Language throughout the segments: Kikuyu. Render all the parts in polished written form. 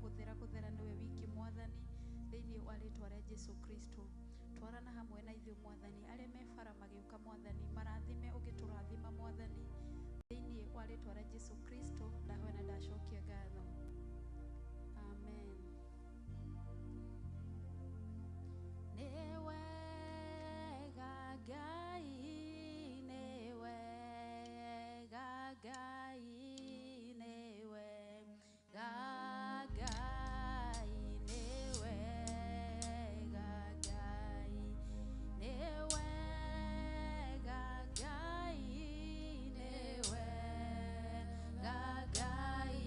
Gũthera gũthera nĩwe wiki Mwathani, thĩinĩ wa rĩtwa rĩa Jesu Kristo. Twarana hamwe na ithuĩ Mwathani, arĩa me bara magĩũka Mwathani, marathime ũgĩtũrathima Mwathani, thĩinĩ wa rĩtwa rĩa Jesu Kristo, ndahoya na ndacokia ngatho. Amen. Nĩ wega Ngai, nĩ wega Ngai, nĩ wega Ngai, nĩ wega Ngai, nĩ wega Ngai, nĩ wega Ngai,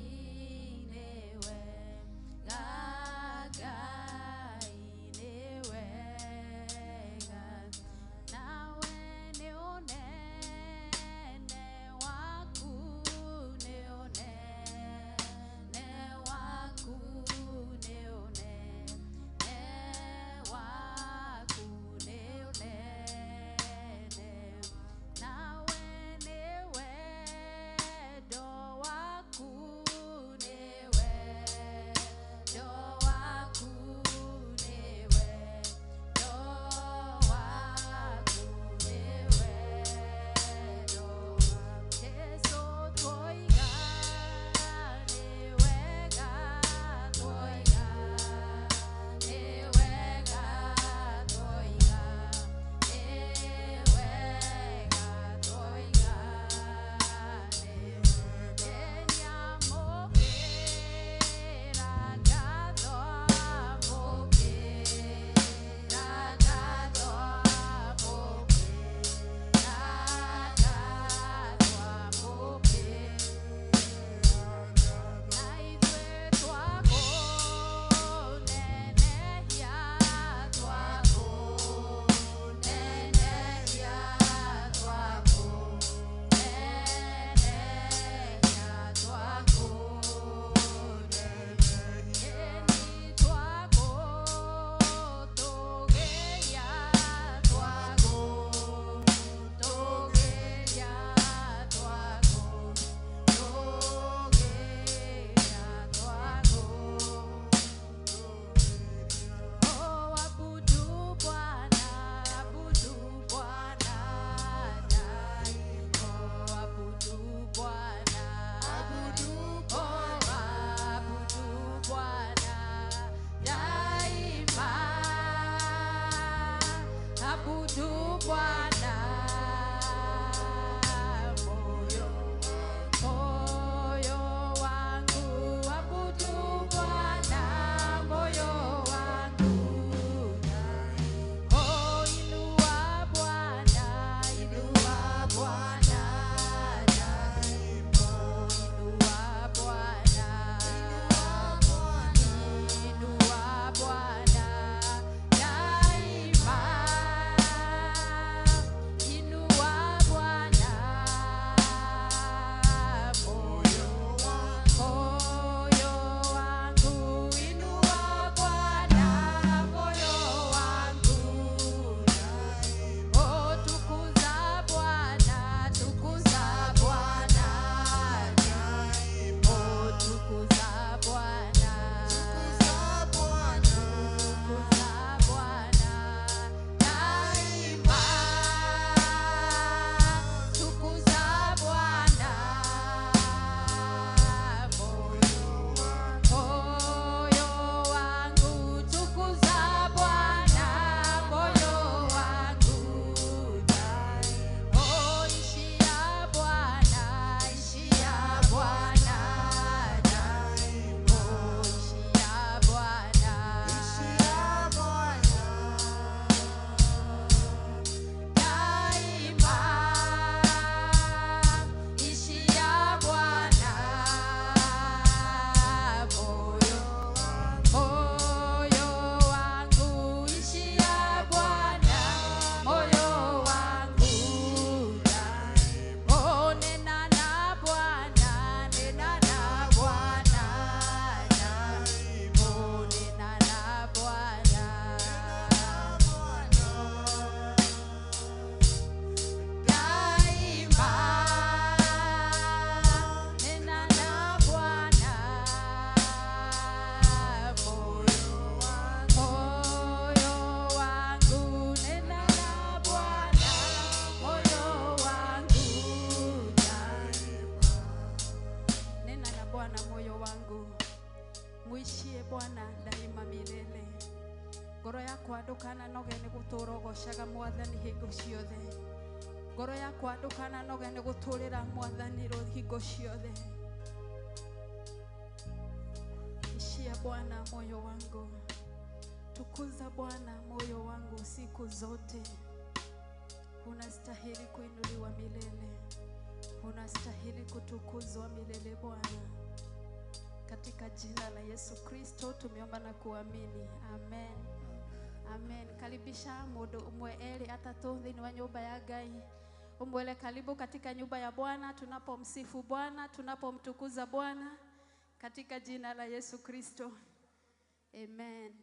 Uishie Bwana daima milele. Ngoro yakwa ndũkananoge nĩ gũtũũra ũgoocaga Mwathani hingo ciothe. Ngoro yakwa ndũkananoge nĩ gũtũũrĩra Mwathani hingo ciothe. Ishia Bwana moyo wangu. Tukuza Bwana moyo wangu siku zote. Unastahili kuinuliwa milele. Unastahili kutukuzwa milele Bwana. Katika jina la Yesu Kristo tumeomba na kuamini. Amen. Amen. Karibisha mundu umwe eri atatu thiini wa nyumba ya Ngai. Umwele karibu katika nyumba ya Bwana, tunapomsifu Bwana, tunapomtukuza Bwana katika jina la Yesu Kristo. Amen.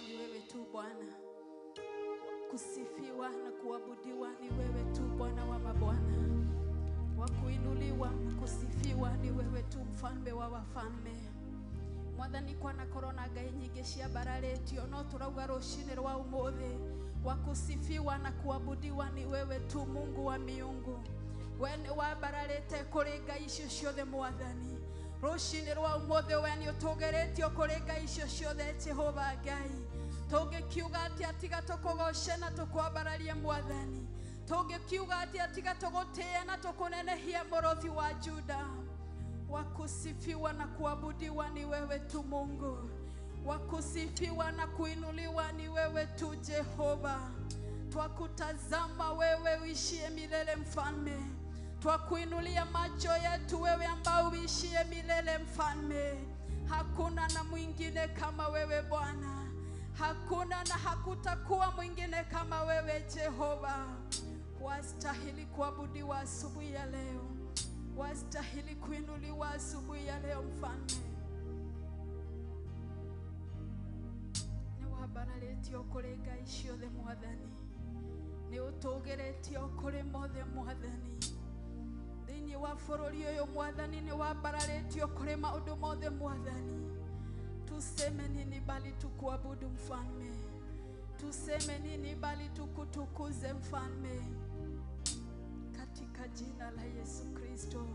ni wewe tu Bwana, kusifiwa na kuabudiwa ni wewe tu Bwana wa mabwana, wa kuinuliwa na kusifiwa ni wewe tu mfalme wa wafalme. Mwathani kwanakorwo na ngai nyingĩ ciambararĩtio no tũrauga rũcinĩ rwa ũmũthĩ, wa kusifiwa na kuabudiwa ni wewe tu Mungu wa miungu. We nĩ wambararĩte kũrĩ ngai icio ciothe Mwathani. Rũcinĩ rwa ũmũthĩ we nĩ ũtũgĩrĩtio kũrĩ ngai icio ciothe Jehova Ngai. Tũngĩkiuga atĩa tiga tũkũgoce na tũkwambararie Mwathani? Tũngĩkiuga atĩa tiga tũgũtĩe na tũkũnenehie Mũrũthi wa Juda? Wa kusifiwa na kuabudiwa ni wewe tu Mungu, wa kusifiwa na kuinuliwa ni wewe tu Jehova. Twakutazama wewe uishie milele Mfalme, twakuinulia macho yetu wewe ambao uishie milele Mfalme. Hakuna na mwingine kama wewe Bwana, hakuna na hakutakuwa mwingine kama wewe Jehova. Wastahili kuabudiwa asubuhi ya leo, wastahili kuinuliwa asubuhi ya leo Mfalme. Nĩ wambararĩtio kũrĩ ngai ciothe Mwathani, nĩ ũtũgĩrĩtio kũrĩ mothe Mwathani. Thĩinĩ wa bũrũri ũyũ Mwathani nĩ wambararĩtio kũrĩ maũndũ mothe Mwathani. Tuseme nini bali tukuabudu Mfalme? Tuseme nini bali tukutukuze Mfalme? Katika jina la Yesu Kristo.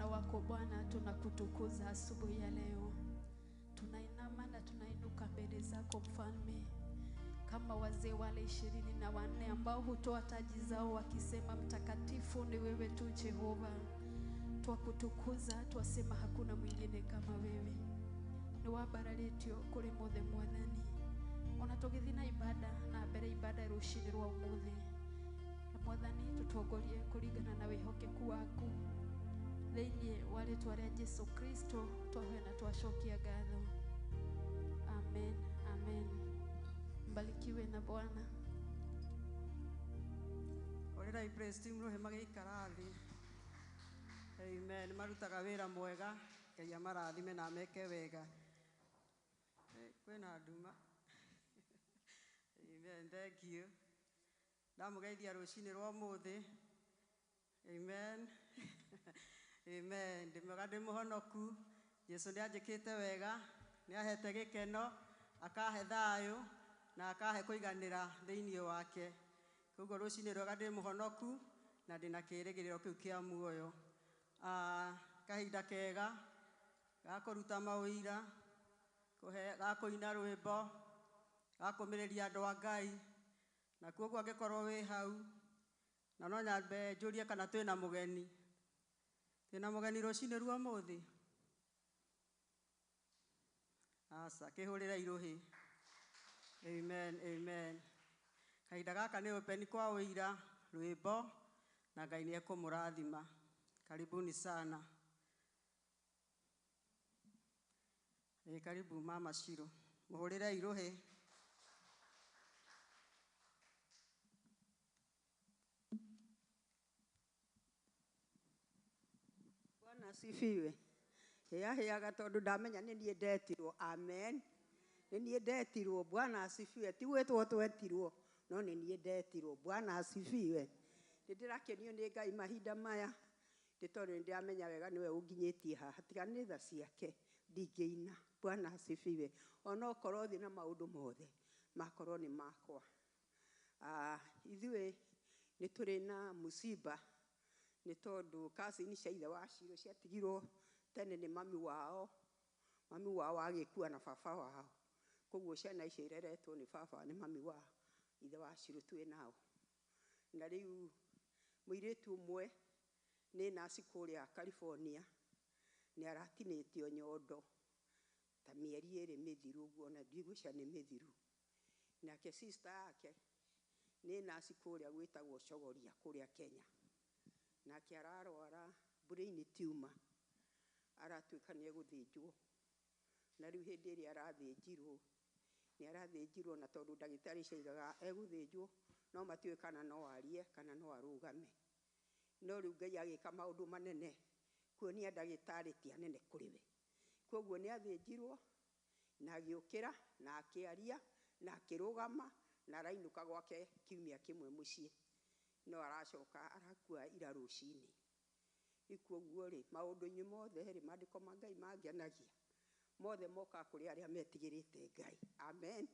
Wana wako Bwana, tunakutukuza asubuhi ya leo. Tunainama na tunainuka mbele zako Mfalme, kama wazee wale 24 ambao hutoa taji zao wakisema, mtakatifu ni wewe tu Jehova. Twakutukuza, twasema hakuna mwingine kama wewe. Ni wambararĩtio kũrĩ mothe Mwathani. Ona tũgĩthiĩ na ibada na mbere ibada rũcinĩ rwa ũmũthĩ, na Mwathani tũtongorie kũringana na wĩhokeku waku thĩinĩ wa rĩtwa rĩa Jesu Kristo twahoya na twacokia ngatho. Amen, amen. Mbarikiwe na Bwana. Hũrĩrai praise team rũhĩ magĩikara thĩ. Amen. Nĩ marutaga wĩra mwega. Ngai amarathime na ameke wega. Kwĩna nduma. Amen. Thank you. Ndamũgeithia rũcinĩ rwa ũmũthĩ. Amen. Amen. Ndĩ mwega, ndĩ mũhonoku. Jesu nĩ anjĩkĩte wega, nĩ ahete gĩkeno, akahe thayũ na akahe kũiganĩra thĩinĩ wake. Koguo rũcinĩ rwega ndĩ mũhonoku na ndĩna kĩĩrĩgĩrĩro kĩu kĩa muoyo. Kahinda kega ga kũruta maũira, ga kũina rwĩmbo, ga kũmĩrĩria andũ a Ngai. Na koguo angĩkorwo wĩ hau, na no nyambe njũrie kana twĩna mũgeni. Twĩna mũgeni rũcinĩ rwa ũmũthĩ? Aca, kĩhũrĩre irũhĩ. Amen, amen. Kahinda gaka nĩ open kwa ũira, rwĩmbo, na Ngai nĩ ekũmũrathima. Karibuni sana. Karibu Mama Shiro. Mũhũrĩre irũhĩ. Bwana asifiwe. Hĩa hĩaga tondũ ndamenya nĩ niĩ ndetirwo. Amen. Nĩ niĩ ndetirwo. Bwana asifiwe. Ti gwĩtwo twetirwo, no nĩ niĩ ndetirwo. Bwana asifiwe. Nĩ ndĩrakenio nĩ Ngai mahinda maya, nĩ tondũ nĩ ndĩramenya wega nĩwe ũnginyĩtie haha. Tiga nĩ tha ciake ndingĩina. Bwana asifiwe. Onokorwo thĩ na maũndũ mothe makorwo nĩ makwa. Ithuĩ nĩ tũrĩ na mũciba, nĩ tondũ cousin cia ithe wa Shiro ciatigirwo tene nĩ mami wao. Mami wao agĩkua na baba wao. Koguo ciana icio ireretwo nĩ baba, nĩ mami wa ithe wa Shiro twĩ nao. Na rĩu mũirĩtu ũmwe nĩ nurse kũrĩa California, nĩ aratinĩtio nyondo ta mĩeri ĩrĩ mĩthiru ũguo, na ndigwĩciria nĩ mĩthiru. Nake sister yake nĩ nurse kũrĩa gwĩtagwo Chogoria kũrĩa Kenya. Nake ararwara brain tumor, aratuĩka nĩ egũthĩnjwo. Na rĩu hĩndĩ ĩrĩa arathĩnjirwo, nĩ arathĩnjirwo na tondũ ndagĩtarĩ ciaugaga egũthĩnjwo, no matiũĩ kana no arie kana no arũgame. No rĩu Ngai agĩka maũndũ manene kuonia ndagĩtarĩ ti anene kũrĩ we. Koguo nĩ athĩnjirwo na agĩũkĩra na akĩaria na akĩrũgama na arainũka gwake kiumia kĩmwe mũciĩ. No aracoka arakua ira rũcinĩ. Rĩu koguo rĩ, maũndũ-inĩ mothe rĩ, maandĩko ma Ngai mangenagia. Mothe mokaga kũrĩ arĩa metigĩrĩte Ngai. Amen.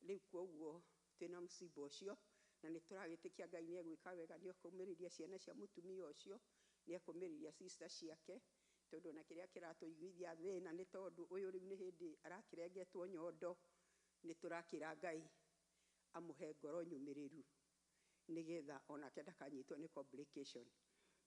Rĩu koguo twĩna mũciba ũcio, na nĩ tũragĩtĩkia Ngai nĩ egwĩka wega, nĩ ekũmĩrĩria ciana cia mũtumia ũcio, nĩ ekũmĩrĩria sister ciake, tondũ ona kĩrĩa kĩratũiguithia thĩna nĩ tondũ ũyũ rĩu nĩ hĩndĩ arakĩrengetwo nyondo, nĩ tũrakĩra Ngai amũhe ngoro nyũmĩrĩru nĩgetha onake ndakanyitwo nĩ complication.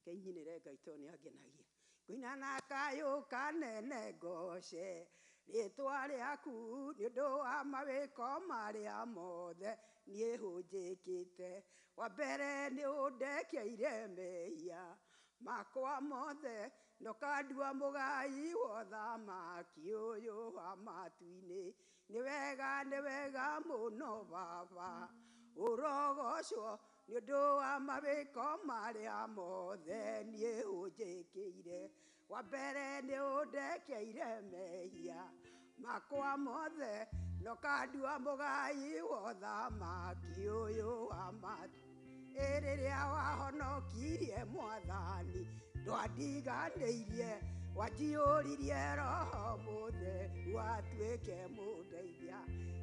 Ngai nyinĩre Ngai tondũ nĩ angenagia. Ngũina na kayũ kanene ngoce rĩtwa rĩaku nĩ ũndũ wa mawĩko marĩa mothe niĩ hũnjĩkĩte. Wa mbere nĩ ũndekeire mehia makwa mothe, na ũkandua mũgai wa ũthamaki ũyũ wa matu-inĩ. Nĩ wega, nĩ wega mũno Baba, ũrogocwo nĩ ũndũ wa mawĩko marĩa mothe niĩ ũnjĩkĩire. Wa mbere nĩ ũndekeire mehia makwa mothe, na ũkandua mũgai wa ũthamaki ũyũ wa matu. Rĩrĩa wahonokirie Mwathani, ndwandiganĩirie, wanjiyũririe Roho Mũtheru atuĩke mũndeithia.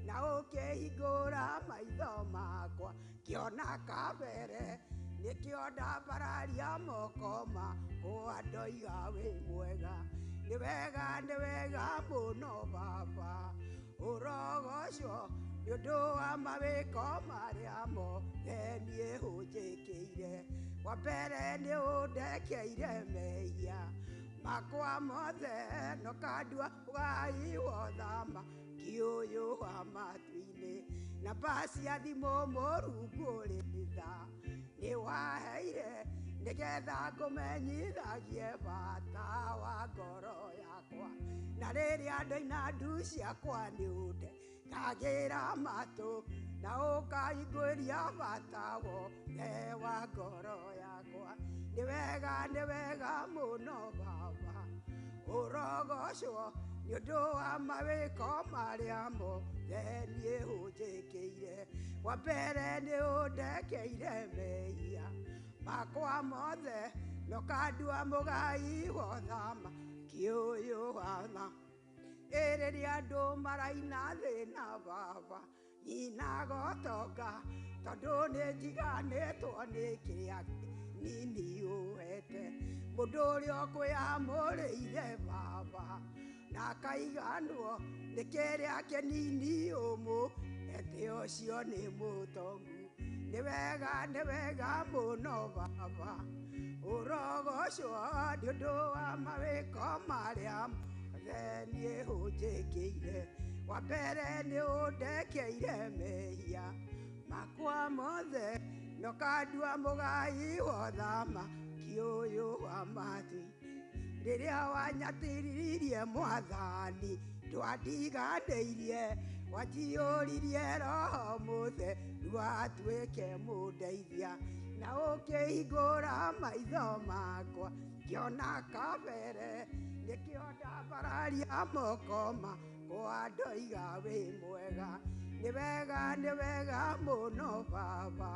Na ũkĩhingũra maitho makwa ngĩona kabere nĩkĩo ndambararia moko makwa ndoiga wĩ mwega. Nĩ wega nĩ wega mũno baba ũrogocwo nĩ ũndũ wa mawĩko marĩa mothe niĩ ũnjĩkĩire. Wa mbere nĩ ũndekeire mehia makwa mothe na ũkandua ũgai wa ũthamaki ũyũ wa matu-inĩ. Namba cia thimũ Mũrungu ũrĩ tha nĩ waheire nĩgetha ngũmenyithagie bata wa ngoro yakwa. Na rĩrĩa ndoina ndu ciakwa nĩ ũndekagĩra matũ na ũkaingũria bata wothe wa ngoro yakwa. Nĩ wega nĩ wega mũno baba ũrogocwo nĩ ũndũ wa mawĩko marĩa mothe niĩ ũnjĩkĩire. Wa mbere nĩ ũndekeire mehia makwa mothe na ũkandua mũgai wa ũthamaki ũyũ wa tha. Ĩrĩrĩa andũ maraina thĩna baba nyinaga ũtonga tondũ nĩ njiganĩtwo nĩ kĩrĩa nini ũhete. Mũndũ ũrĩa ũkwĩamũrĩire baba na akaiganwo nĩ kĩrĩa kĩnini ũmũhete ũcio nĩ mũtongu. Nĩ wega nĩ wega mũno baba ũrogocwo nĩ ũndũ wa mawĩko marĩa mothe niĩ ũnjĩkĩire. Wa mbere nĩ ũndekeire mehia makwa mothe na ũkandua mũgai wa ũthamaki ũyũ wa matu. Rĩrĩa wanyatĩrĩirie mwathani ndwandiganĩirie wanjiyũririe roho mũtheru atuĩke mũndeithia. Na ũkĩhingũra maitho makwa ngĩona kabere nĩkĩo ndambararia moko makwa ndoiga wĩ mwega. Nĩ wega nĩ wega mũno baba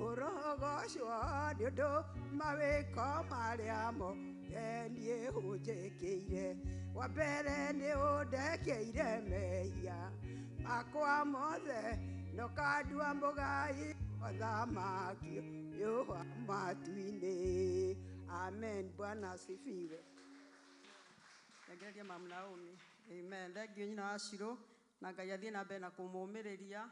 ũrogocwo nĩ ũndũ mawĩko marĩa mothe niĩ ũnjĩkĩire. Wa mbere nĩ ũndekeire mehia makwa mothe na ũkandua mũgai ũthamaki ũyũ wa matu-inĩ. Amen. Bwana asifiwe. Thengereria Mama Naomi. Amen. Thank you nyina wa Shiro na Ngai athiĩ na mbere na kũmũmĩrĩria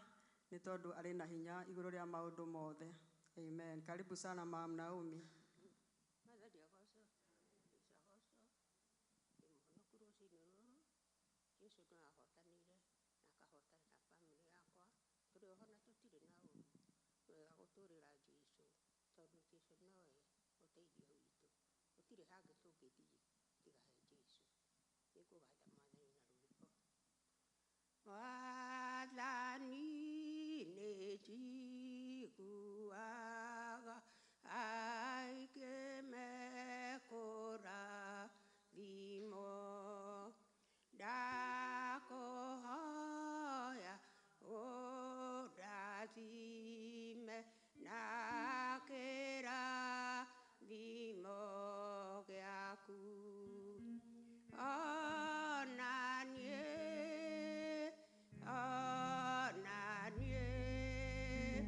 nĩ tondũ arĩ na hinya igũrũ rĩa maũndũ mothe. Amen. Karibu sana Mama Naomi. Mwathani agocwo, Jesũ agocwo, ndĩ mũhonoku rũcinĩ rũrũ, Jesũ no ahotanĩire na akahotana na bamĩrĩ yakwa, tũrĩ oho na tũtirĩ na ũru, nĩ wega gũtũrĩra Jesũ, tondũ Jesũ nowe ũteithio witũ, gũtirĩ hangĩ tũngĩthiĩ tiga he Jesũ. Nĩngũgatha Mwathani na rwĩmbo. Mwathani nĩ njiguaga aingĩ mekũrathimwo, ndakũhoya ũndathime na kĩrathimo gĩaku. Ona niĩ, ona niĩ,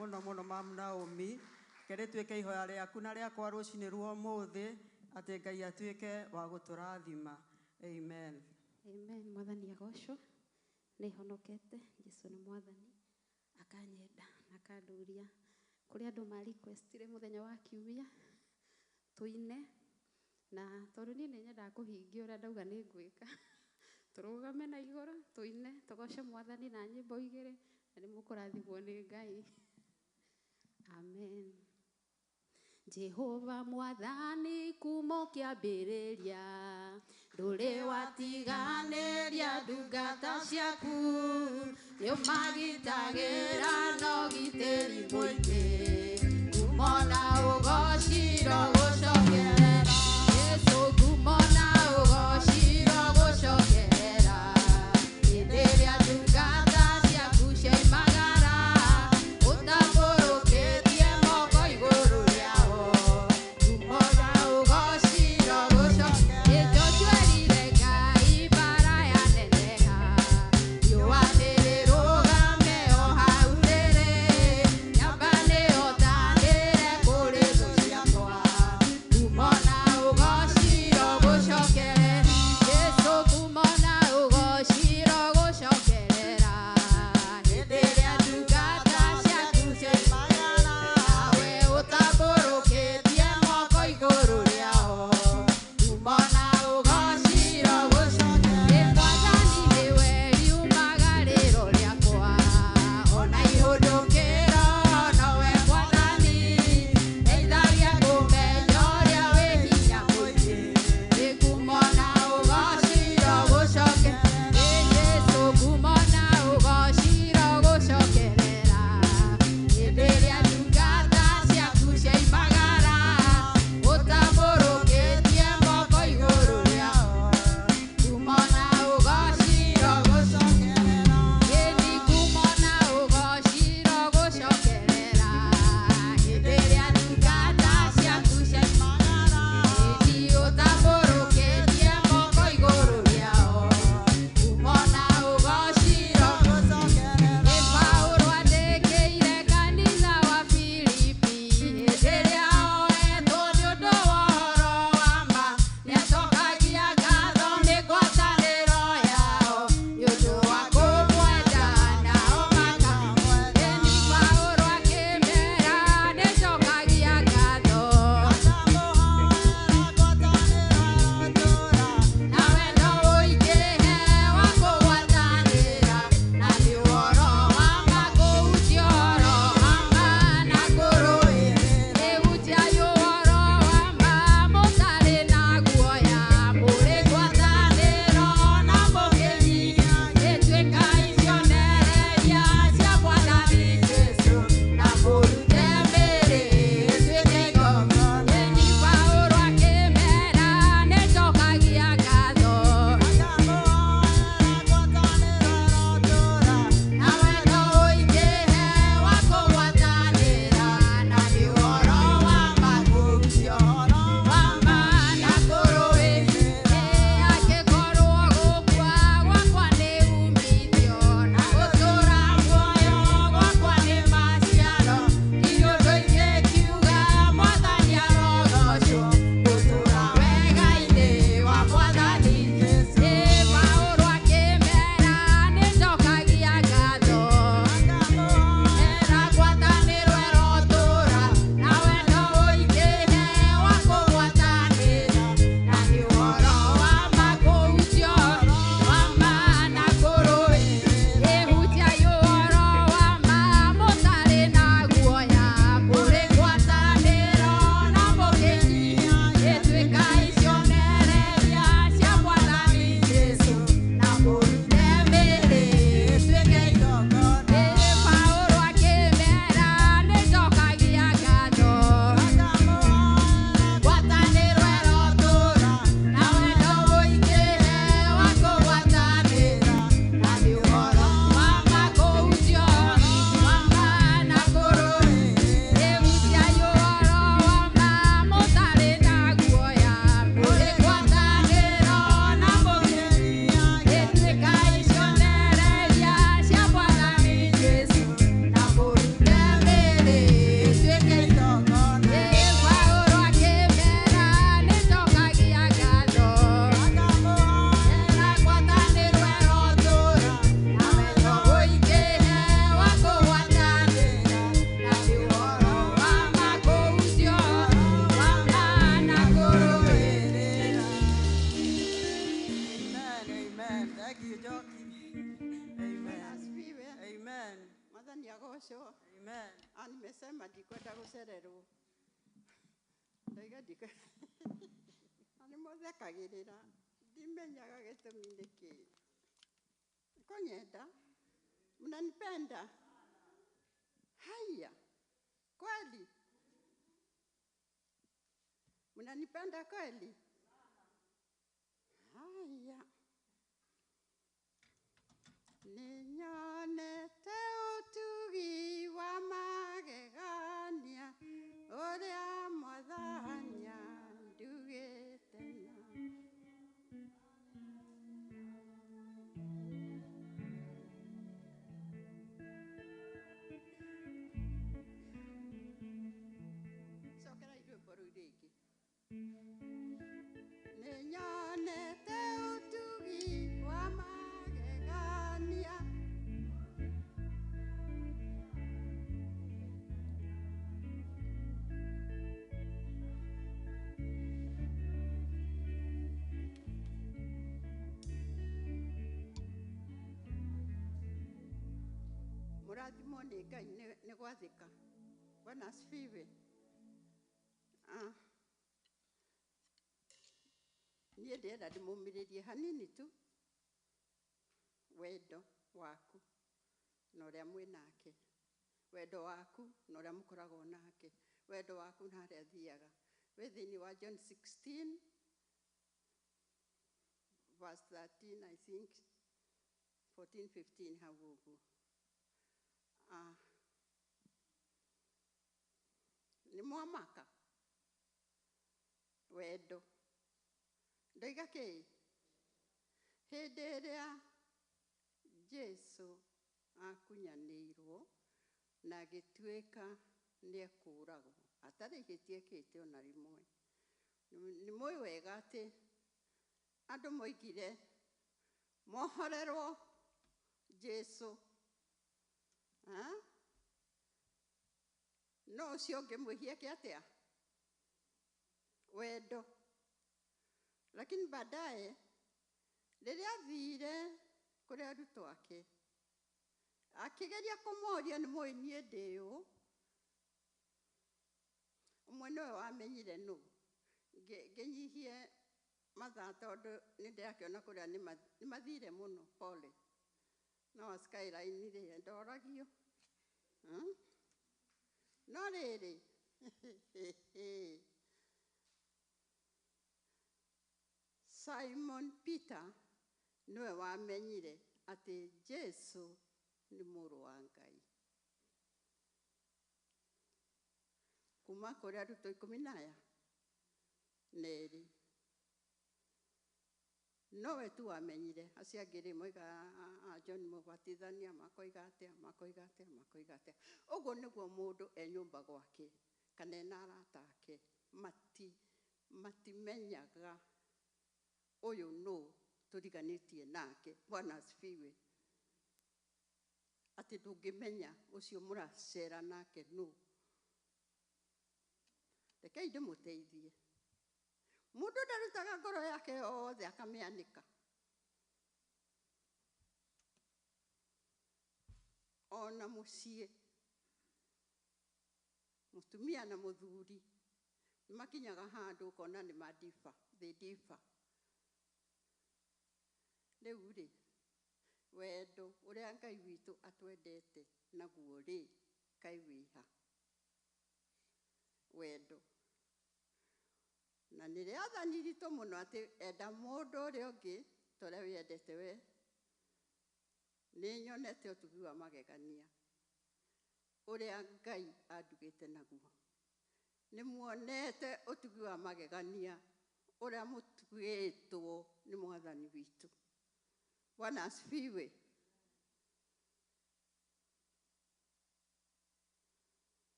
Muno muno Mam Naomi. Reke rĩtuĩke ihoya rĩaku na rĩakwa rũcinĩ rwa ũmũthĩ atĩ Ngai atuĩke wa gũtũrathima. Amen. Amen. Mwathani agocwo. Nĩ honokete. Jesu nĩ mwathani. Akanyenda na akanduria. Kũrĩ andũ ma requestire mũthenya wa kiumia tũine na tondũ niĩ nĩ nyendaga kũhingia ũrĩa ndauga nĩ ngwĩka. Tũrũgame na igũrũ tũine tũgoce mwathani na nyĩmbo igĩrĩ na nĩ mũkũrathimwo nĩ Ngai. Amen. Jehova mwathani kuma ũkĩambĩrĩria ndũrĩ watiganĩria ndungata ciaku nĩũmagitagĩra na ũgitĩri mũingĩ ngumo na ũgociro gũcokerera Jesũ ngumo na ũgociro gũcokerera hĩndĩ ĩrĩa ndungata ciaku cioimagara ũtambũrũkĩtie moko igũrũ rĩao ngumo na ũgociro gũcokerera Joshua erire Ngai mbara yaneneha riũa nĩrĩrũgame o hau rĩrĩ nyamba nĩyotanĩre kũrĩ thũ ciakwa. Amen. Thank you, Njoki. Amen. Asifiwe. Amen. Mwathani agocwo. Amen. Ah, nimesema ndikwenda gucererwo. Ndaiga ndikwenda. Na nĩmũthekagĩrĩra. Ndimenyaga gĩtũmi nĩ kĩĩ. Kũnyenda? Mnanipenda? Haya. Kweli? Mnanipenda kweli? Haya. Nĩnyonete ũtugi wa magegania ũrĩa Mwathani andugĩte na. Cokerai rwĩmbo rũu rĩngĩ. Nĩnyonete ũtugi wa magegania. Mũrathimwo nĩ Ngai nĩ gwathĩka. Bwana asifiwe. Ah. Niĩ ndĩrenda ndĩmũmĩrĩrie hanini tu wendo waku na ũrĩa mwĩ nake, wendo waku na ũrĩa mũkoragwo nake, wendo waku na harĩa athiaga. Wĩ thĩinĩ wa John 16 verse 13, I think 14, 15 hau ũguo. Ah. Nĩ mwamaka wendo. Ndoiga kĩ? Hĩndĩ ĩrĩa Jesu akunyanĩirwo na agĩtuĩka nĩekũragwo atarĩ ihĩtia ekĩte ona rĩmwe. Nĩ mũĩ wega atĩ andũ moigire mohorerwo Jesu. Ha? No ũcio ũngĩ mwĩhia eke atĩa? Wendo. Lakini baadaye rĩrĩa athire kũrĩ arutwo ake akĩgeria kũmoria nĩ mũĩ niĩ ndĩ ũ, ũmwe nĩwe wamenyire nũ. Ngĩnyihie mathaa tondũ nĩ ndĩrakĩona kũrĩa nĩ mathire mũno, pole. No Skyline rĩ, ndoragio. No rĩrĩ, Simon Peter nĩwe wamenyire atĩ Jesu nĩ mũrũ wa Ngai. Kuma kũrĩ arutwo ikũmi na aya na erĩ. Nowe tu wamenyire, acio angĩ rĩ moiga John Mũbatithania, makoiga atĩa, makoiga atĩa, makoiga atĩa. Ũguo nĩguo mũndũ e nyũmba gwake kana ena arata ake matimenyaga ũyũ nũ tũriganĩtie nake. Bwana asifiwe. Atĩ ndũngĩmenya ũcio mũracera nake nũ. Rekei ndĩmũteithie. Mũndũ ndarutaga ngoro yake yothe akamĩanĩka. Ona mũciĩ, mũtumia na mũthuri nĩmakinyaga handũ ũkona nĩ mandiba, they differ. Rĩu rĩ, wendo ũrĩa Ngai witũ atwendete naguo rĩ, kaĩ wĩha? Wendo. Na nĩ rĩathani ritũ mũno atĩ enda mũndũ ũrĩa ũngĩ ta ũrĩa wĩyendete we. Nĩ nyonete ũtugi wa magegania ũrĩa Ngai andugĩte naguo. Nĩ muonete ũtugi wa magegania ũrĩa mũtugĩtwo nĩ Mwathani witũ. Bwana asifiwe.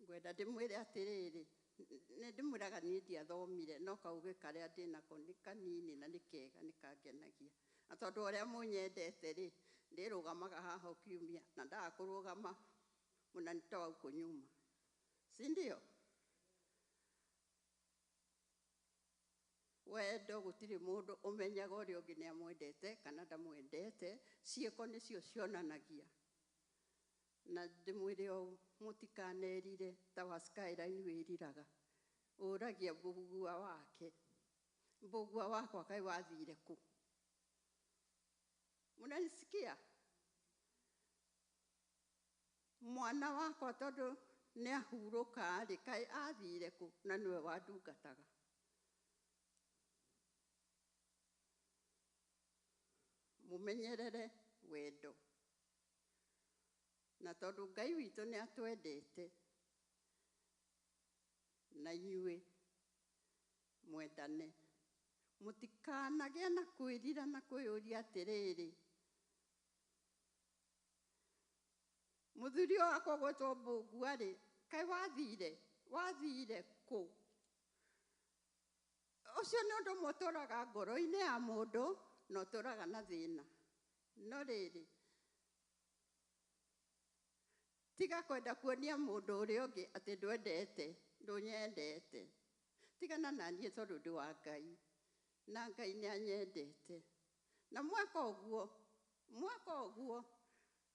Ngwenda ndĩmwĩre atĩrĩrĩ, nĩ ndĩmwĩraga niĩ ndiathomire, no kaũgĩ karĩa ndĩnako nĩ kanini na nĩ kega, nĩ kangenagia. Na tondũ ũrĩa mũnyendete rĩ, ndĩrũgamaga haha o kiumia, na ndaga kũrũgama mũnanitoa huko nyuma, si ndio? Wendo gũtirĩ mũndũ ũmenyaga ũrĩa ũngĩ nĩ amwendete kana ndamwendete, ciĩko nĩcio cionanagia. Na ndĩmwĩre ũũ, mũtikanerire ta wa Skyline wĩriraga, ũragia mbũgua wake, mbũgua wakwa kaĩ wathire kũ? Mũnanisikia? Mwana wakwa tondũ nĩ ahurũka rĩ, kaĩ athire kũ? Na nĩwe wandungataga. Mũmenyerere wendo. Na tondũ Ngai witũ nĩ atwendete, na inyuĩ mwendane. Mũtikanagĩe na kwĩrira na kwĩyũria atĩrĩrĩ, mũthuri ũyũ wakwa gwĩtwo Mbũgua rĩ, kaĩ wathire? Wathire kũ? Ũcio nĩ ũndũ ũmwe ũtũraga ngoro-inĩ ya mũndũ na ũtũraga na thĩna. No rĩrĩ, tiga kwenda kuonia mũndũ ũrĩa ũngĩ atĩ ndwendete, ndũnyendete. Tigana na niĩ tondũ ndĩ wa Ngai, na Ngai nĩ anyendete. Na mweka ũguo, mweka ũguo,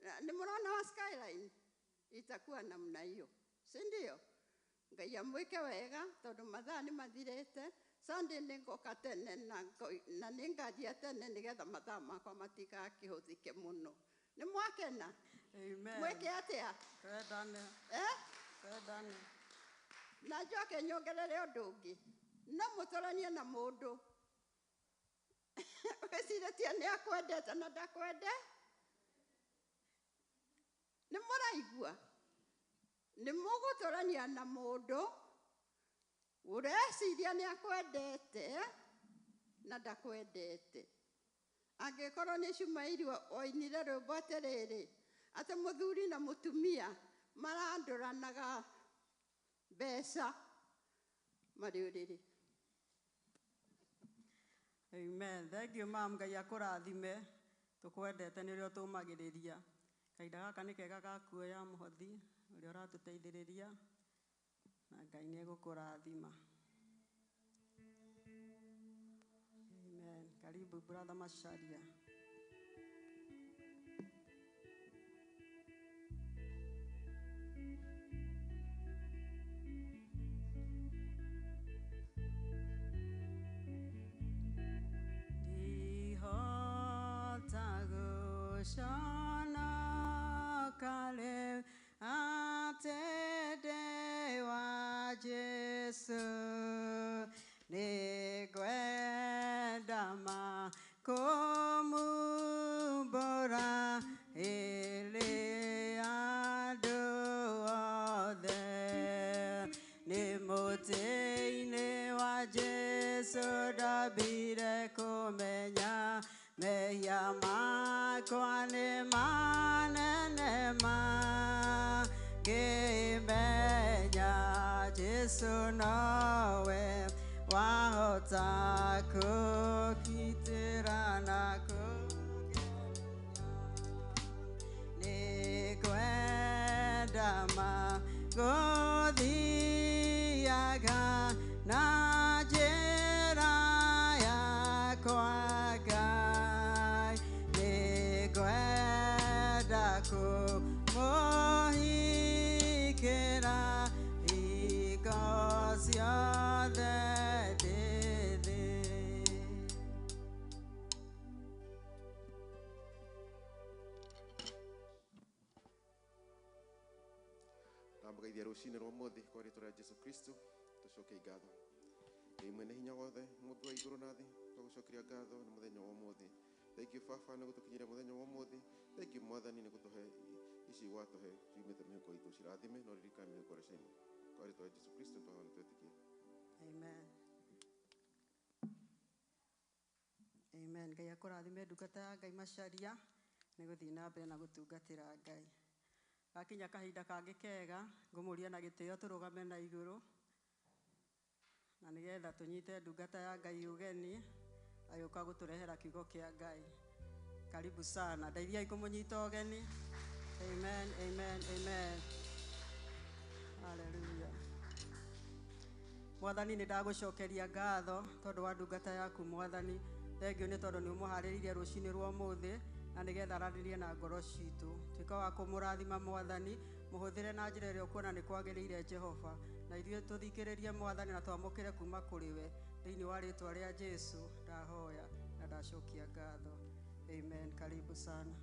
nĩ mũrona wa Skyline itakuwa namna hiyo, si ndio? Ngai amwĩke wega tondũ mathaa nĩ mathirĩte. Sunday nĩ ngoka tene na nĩ ngathiĩ tene nĩgetha mathaa makwa matigakĩhũthĩke mũno. Nĩ mwakena? Amen. Mwĩke atĩa? Twendane. Eh? Twendane. Na njoke nyongerere ũndũ ũngĩ. No mũtũranie na mũndũ wĩcirĩtie nĩ akwendete na ndakwende. Nĩ mũraigua? Nĩ mũgũtũrania na mũndũ ũreciria nĩ akwendete na ndakwendete. Angĩkorwo nĩ Cumairi oinire rwĩmbo atĩrĩrĩ, atĩ mũthuri na mũtumia marandũranaga mbeca marĩ ũrĩrĩ. Amen. Thank you, ma'am. Ngai akũrathime. Tũkwendete nĩ ũrĩa ũtũmagĩrĩria. Kahinda gaka nĩ kega ga kuoya mũhothi ũrĩa ũratũteithĩrĩria, na Ngai nĩ egũkũrathima. Amen. Karibu brother Macharia. Ndihota gũconoka rĩu atĩ ndĩ wa Jesũ, nĩngwenda ma kũmumbũra ĩrĩ andũ othe. Nĩ mũtĩ-inĩ wa Jesũ ndambire kũmenya mehia makwa nĩ manene ma, ngĩmenya Jesũ nowe wahota kũngitĩra na kũngeria. Nĩngwenda ma gũthiaga na njĩra yakwa Ngai, nĩngwenda kũmũhikĩra hingo ciothe ndĩ thĩ. Ndamũgeithia rũcinĩ rwa ũmũthĩ kwa rĩtwa rĩa Jesu Kristo, tũcoke ngatho. Ngai mwene hinya wothe, mũmbi wa igũrũ na thĩ, twagũcokeria ngatho nĩ mũthenya wa ũmũthĩ. Thank you Baba nĩ gũtũkinyĩria mũthenya wa ũmũthĩ. Thank you Mwathani nĩ gũtũhe ici watũhe ciumĩte mĩhuko itũ, cirathime na ũririkane mĩhuko ĩrĩa ciaima. Kwa rĩtwa rĩa Jesu Kristo twahoya na twetĩkia. Amen. Amen. Ngai akũrathime ndungata ya Ngai Macharia nĩ gũthiĩ na mbere na gũtungatĩra Ngai. Gakinya kahinda kangĩ kega, ngũmũria na gĩtĩo tũrũgame na igũrũ, na nĩgetha tũnyite ndungata ya Ngai ũgeni agĩũka gũtũrehera kiugo kĩa Ngai. Karibu sana. Ndeithiai kũmũnyita ũgeni. Amen, amen, amen. Hallelujah. Mwathani nĩ ndagũcokeria ngatho tondũ wa ndungata yaku Mwathani. Thengiũ nĩ tondũ nĩ ũmũharĩrĩirie rũcinĩ rwa ũmũthĩ na nĩgetha aranĩrie na ngoro citũ. Tuĩka wa kũmũrathima Mwathani, mũhũthĩre na njĩra ĩrĩa ũkuona nĩ kwagĩrĩire Jehova. Na ithuĩ tũthikĩrĩrie Mwathani na twamũkĩre kuma kũrĩ we. Thĩinĩ wa rĩtwa rĩa Jesu ndahoya na ndacokia ngatho. Amen. Karibu sana.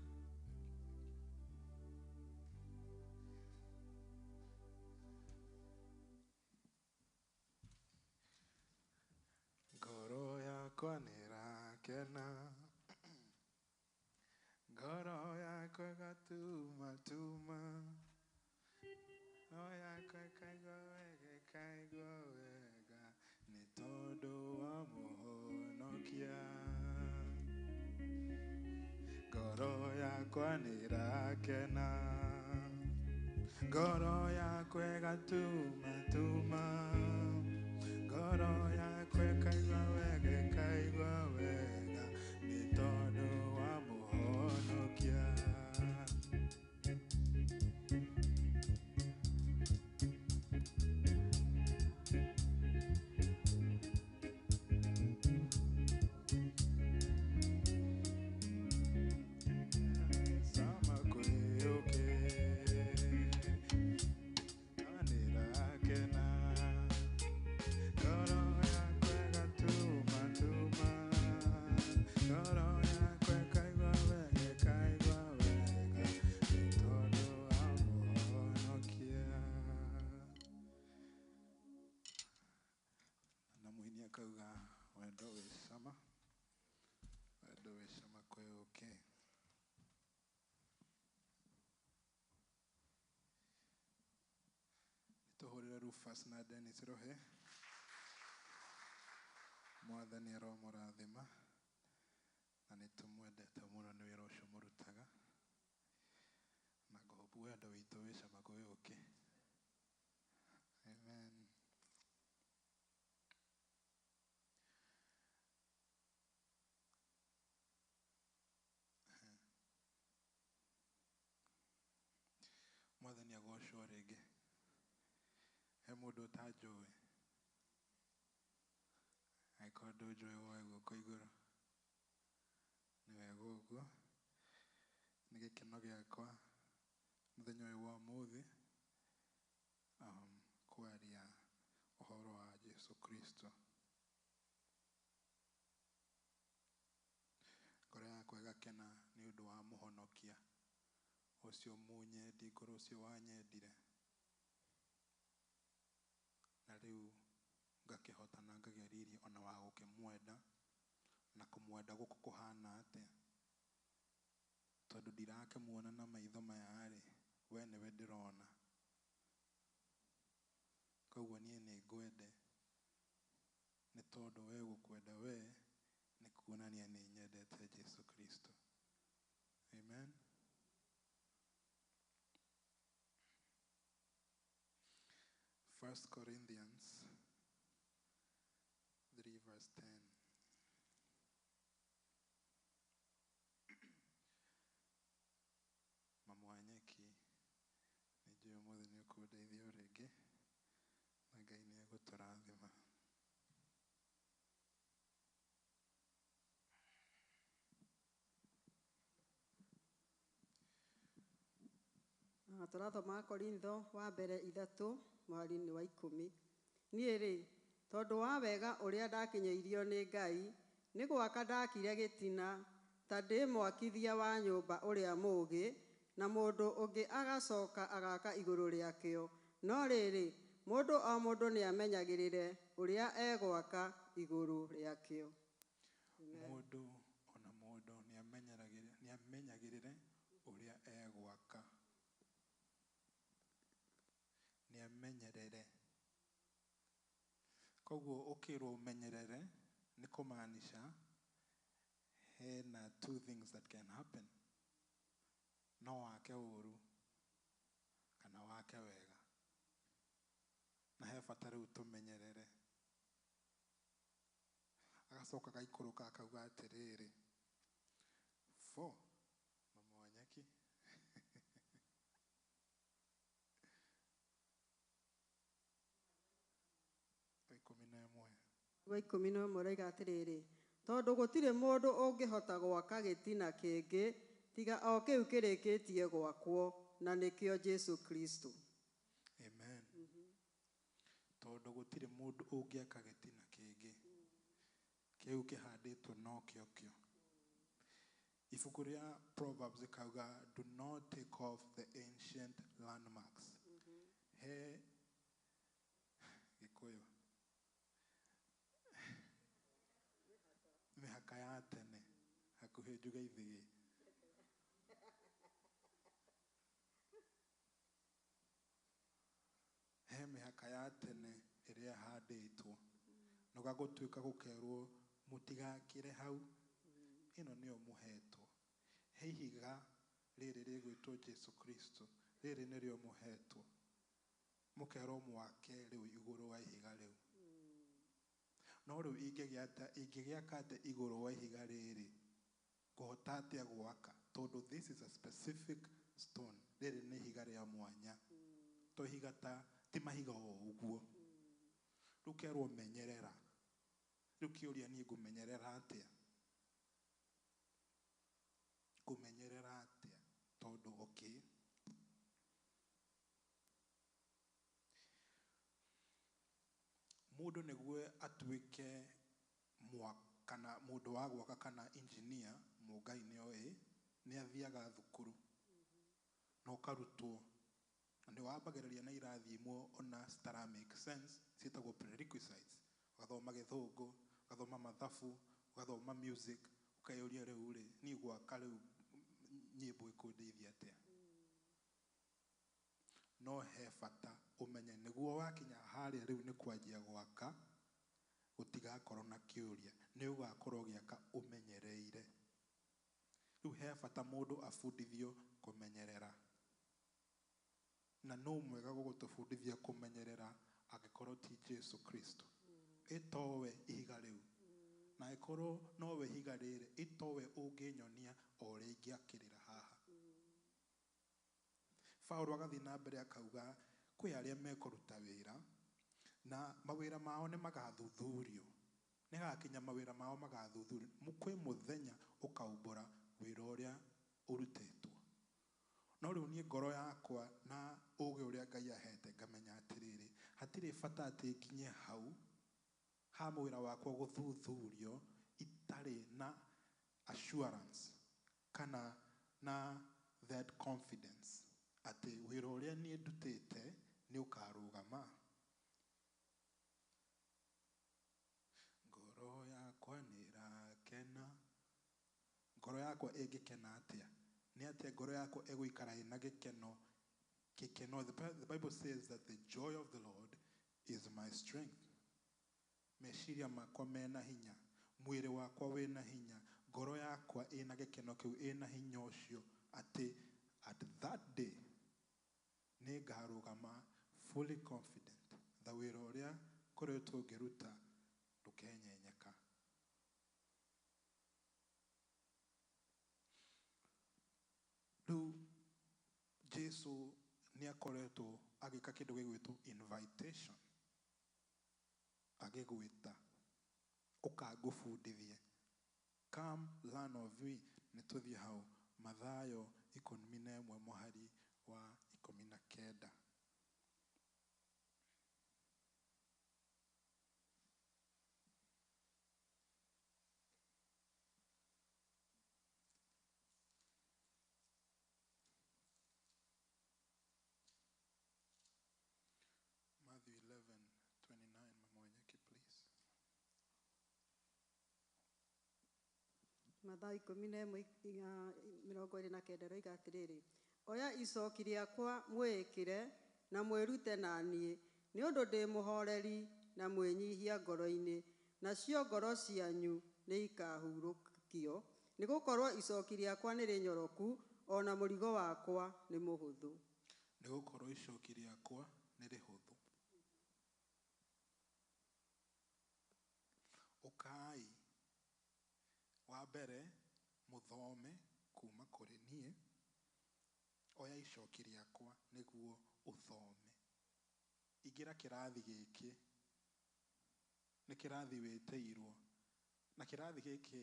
Ngoro yakwa nĩrakena, ngoro yakwa ĩgatumatuma, ngoro yakwa ĩkaigua wega, ĩkaigua wega, nĩ tondũ wa Mũhonokia. Ngoro yakwa nĩrakena, ngoro yakwa ĩgatumatuma, ngoro yakwa ĩkaigua wega, ĩkaigua wega, nĩ tondũ wa Mũhonokia. Sama kwĩũke, nĩrakena, ngoro yakwa ĩgatumatuma, ngoro yakwa ĩkaigua wega, ĩkaigua wega, nĩ tondũ wa Mũhonokia. Na mũini akauga wendo wĩ cama, wendo wĩ cama kwĩũke. Tũhũrĩre Rufus na Dennis Rohe. Mwathani aromũrathima na nĩ tũmwendete mũno nĩ wĩra ũcio mũrutaga, na ngũhope wendo witũ wĩ cama kwĩ ũkĩ. Amen. Mwathani agocwo rĩngĩ. He mũndũ ũtanjũĩ? Angĩkorwo ndũnjũĩ woe guoko igũrũ. Nĩ wega ũguo. Nĩ gĩkeno gĩakwa mũthenya ũyũ wa ũmũthĩ kwaria ũhoro wa Jesu Kristo. Ngoro yakwa ĩgakena nĩ ũndũ wa Mũhonokia ũcio mũnyendi ngoro ũcio wanyendire, na rĩu ngakĩhota na ngagĩa riri ona wa gũkĩmwenda, na kũmwenda gũkũ kũhana atĩa, tondũ ndirakĩmuona na maitho maya-rĩ, we nĩwe ndĩrona. Koguo niĩ nĩ ngwende nĩ tondũ we gũkwenda we nĩ kuonania nĩ nyendete Jesu Kristo. Amen. 1 Corinthians 3 verse 10. Mamu wa nyeki, nĩ njũĩ ũmũthĩ nĩ ũkũndeithia o rĩngĩ, na Ngai nĩ egũtũrathima. Tũrathoma Korintho wa mbere 3 mũhari-inĩ wa 10. Niĩ rĩ, tondũ wa wega ũrĩa ndakinyĩirio nĩ Ngai, nĩ gwaka ndakire gĩtina ta ndĩ mwakithia wa nyũmba ũrĩa mũũgĩ, na mũndũ ũngĩ agacoka agaka igũrũ rĩakĩo. No rĩrĩ, mũndũ o mũndũ nĩamenyagĩrĩre ũrĩa egwaka igũrũ rĩakĩo. Mũndũ ona mũndũ nĩamenyagĩrĩre ũrĩa egwaka. Nĩamenyerere. Koguo ũkĩrwo ũmenyerere nĩ kũmaanisha hena two things that can happen. No wake ũru kana wake wega. Na he bata rĩu tũmenyerere. Agacoka agaikũrũka akauga atĩrĩrĩ, 4 mama wa nyeki. Wa 11 ũroiga atĩrĩrĩ, tondũ gũtirĩ mũndũ ũngĩhota gwaka gĩtina kĩngĩ tiga o kĩu kĩrĩkĩtie gwakwo, na nĩkĩo Jesu Kristo. Amen. Tondũ gũtirĩ mũndũ ũngĩaka gĩtina kĩngĩ, kĩu kĩhandĩtwo no kĩo kĩo. Ibuku rĩa Proverbs rĩkauga, do not take off the ancient landmarks. He Gĩkũyũ mĩhaka ya tene hakuhĩ njuge ithĩgĩ. He mĩhaka ya tene ĩrĩa ĩhandĩtwo, na gũgatuĩka gũkerwo mũtigakĩre hau, ĩno nĩyo mũhetwo. He ihiga rĩrĩ rĩgwĩtwo Jesu Kristo, rĩrĩ nĩrĩo mũhetwo, mũkerwo mwake rĩu igũrũ wa ihiga rĩu. No rĩu ingĩgĩaka atĩa igũrũ wa ihiga rĩrĩ? Ngũhota atĩa gwaka? Tondũ this is a specific stone, rĩrĩ nĩ ihiga rĩa mwanya, to ihiga ta ti mahiga o ũguo. Rĩu kerwo menyerera. Rĩu kĩũria niĩ ngũmenyerera atĩa? Ngũmenyerera atĩa? Tondũ okay, mũndũ nĩguo atuĩke kana mũndũ wa gwaka kana engineer, Mũngai nĩoĩ, nĩ athiaga thukuru na ũkarutwo, na nĩ wambagĩrĩria na irathi imwe ona citara make sense, ciĩtagwo prerequisites. Ũgathoma gĩthũngũ, ũgathoma mathabu, ũgathoma music, ũkeyũria rĩu rĩ, niĩ gwaka rĩu nyĩmbo ĩkũndeithia atĩa? No he bata ũmenye nĩguo wakinya harĩa rĩu nĩ kwanjia gwaka, gũtigakorwo na kĩũria, nĩ ũgakorwo ũgĩaka ũmenyereire. Rĩu he bata mũndũ abundithio kũmenyerera. Na no mwega gũgũtũbundithia kũmenyerera angĩkorwo ti Jesu Kristo. Ĩtowe ihiga rĩu. Na angĩkorwo nowe ihiga rĩrĩ, ĩtowe ũngĩnyonia o ũrĩa ingĩakĩrĩra haha. Paulo agathiĩ na mbere akauga kwĩ arĩa mekũruta wĩra na mawĩra mao nĩ magathuthurio. Nĩ hagakinya mawĩra mao magathuthurio. Kwĩ mũthenya ũkaumbũra wĩra ũrĩa ũrutĩtwo. No rĩu niĩ ngoro yakwa na ũgĩ ũrĩa Ngai ahete ngamenya atĩrĩrĩ, hatirĩ bata atĩ nginye hau ha mawĩra wakwa gũthuthurio itarĩ na assurance kana na that confidence atĩ wĩra ũrĩa niĩ ndutĩte nĩ ũkarũgama. Ngoro yakwa nĩ ĩrakena. Ngoro yakwa ĩngĩkena atĩa? Nĩ atĩa ngoro yakwa ĩgũikara ĩna gĩkeno? Gĩkeno, the Bible says that the joy of the Lord is my strength. Meciria makwa mena hinya, mwĩrĩ wakwa wĩna hinya, ngoro yakwa ĩna gĩkeno kĩu, ĩna hinya ũcio atĩ at that day nĩ ngarũgama fully confident tha wĩra ũrĩa ngoretwo ngĩruta ndũkenyenyeka. Rĩu Jesu nĩ akoretwo agĩka kĩndũ gĩgwĩtwo invitation, agĩgwĩta ũka ngũbundithie, come learn of me. Nĩ tũthiĩ hau Mathayo 11 mũhari wa 19. Matthew 11:29, Mama Wanyeki, please. Mathayo 11:29 roiga atĩrĩrĩ, oya icoki rĩakwa mwĩĩkĩre na mwĩrute na niĩ, nĩ ũndũ ndĩ mũhoreri na mwĩnyihia ngoro-inĩ, nacio ngoro cianyu nĩ ikahurũkio, nĩ gũkorwo icoki rĩakwa nĩ rĩnyoroku o na mũrigo wakwa nĩ mũhũthũ. Nĩ gũkorwo icoki rĩakwa nĩ rĩhũthũ. Ũkai wa mbere mũthome kuma kũrĩ niĩ, oya icoki rĩakwa nĩguo ũthome. Ingĩra kĩrathi gĩkĩ. Nĩ kĩrathi wĩtĩirwo. Na kĩrathi gĩkĩ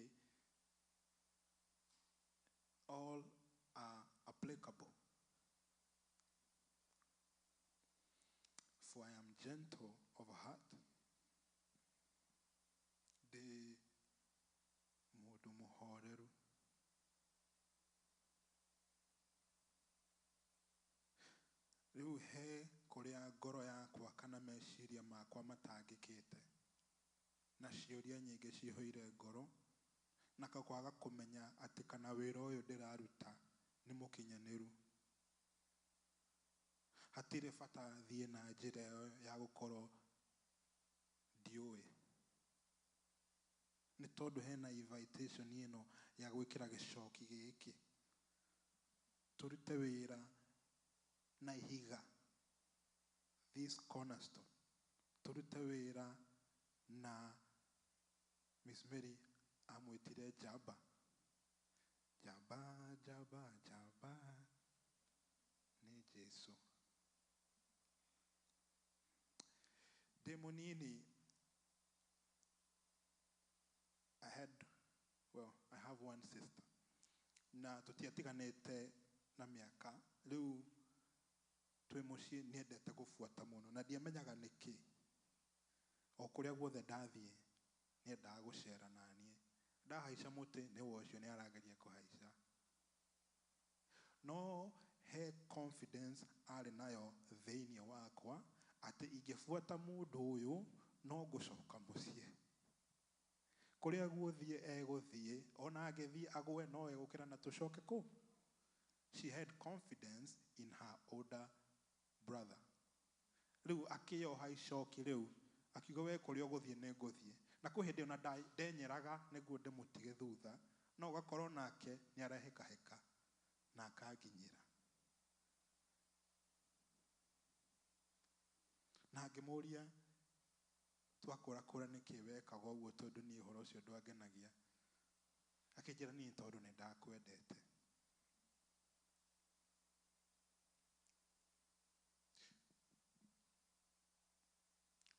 all are applicable. For I am gentle of heart. Ndĩ mũndũ mũhoreru. Rĩu he kũrĩa ngoro yakwa kana meciria makwa matangĩkĩte na ciũria nyingĩ cihũire ngoro na kwaga kũmenya atĩ kana wĩra ũyũ ndĩraruta nĩ mũkinyanĩru. Hatirĩ bata thiĩ na njĩra ĩyo ya gũkorwo ndiũĩ. Nĩ tondũ hena invitation ĩno ya gwĩkĩra gĩcoki gĩkĩ. Tũrute wĩra na ihiga, this cornerstone. Tũrute wĩra na Miss Mary amwĩtire njamba. Njamba, njamba, njamba nĩ Jesu. Ndĩ mũnini, I had, well, I have one sister. Na tũtiatiganĩte na mĩaka. Rĩu twĩ mũciĩ nĩendete gũbuata mũno na ndiamenyaga nĩkĩ. O kũrĩa guothe ndathiĩ nĩendaga gũcera naniĩ. Ndahaica mũtĩ nĩwe ũcio nĩarageria kũhaica. No he confidence arĩ nayo thĩinĩ wakwa atĩ ingĩbuata mũndũ ũyũ no ngũcoka mũciĩ. Kũrĩa guothiĩ egũthiĩ, ona angĩthiĩ agwe no egũkĩra na tũcoke kũ. She had confidence in her older brother. Rĩu akĩyoha icoki rĩu, akiuga we kũrĩa ũgũthiĩ nĩ ngũthiĩ. Na kwĩ hĩndĩ ona ndenyeraga nĩguo ndĩmũtige thutha, no ũgakorwo nake nĩ arehĩkahĩka na akanginyĩra. Na ngĩmũria twakũrakũra nĩkĩ wekaga ũguo tondũ niĩ ũhoro ũcio ndwangenagia. Akĩnjĩra niĩ tondũ nĩ ndakwendete.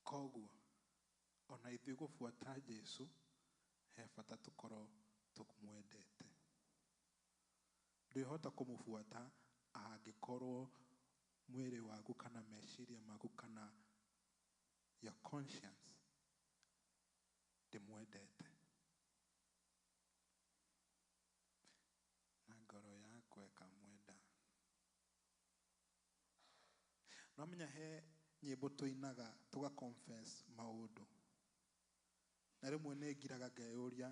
Koguo ona ithuĩ gũbuata Jesu he bata tũkorwo tũmwendete. Ndwĩhota kũmũbuata angĩkorwo mwĩrĩ waku kana meciria maku kana your conscience ndĩmwendete. Na ngoro yakwa ĩkamwenda. No menya he nyĩmbo tũinaga tũga confess maũndũ. Na rĩmwe nĩ ngiraga ngeyũria,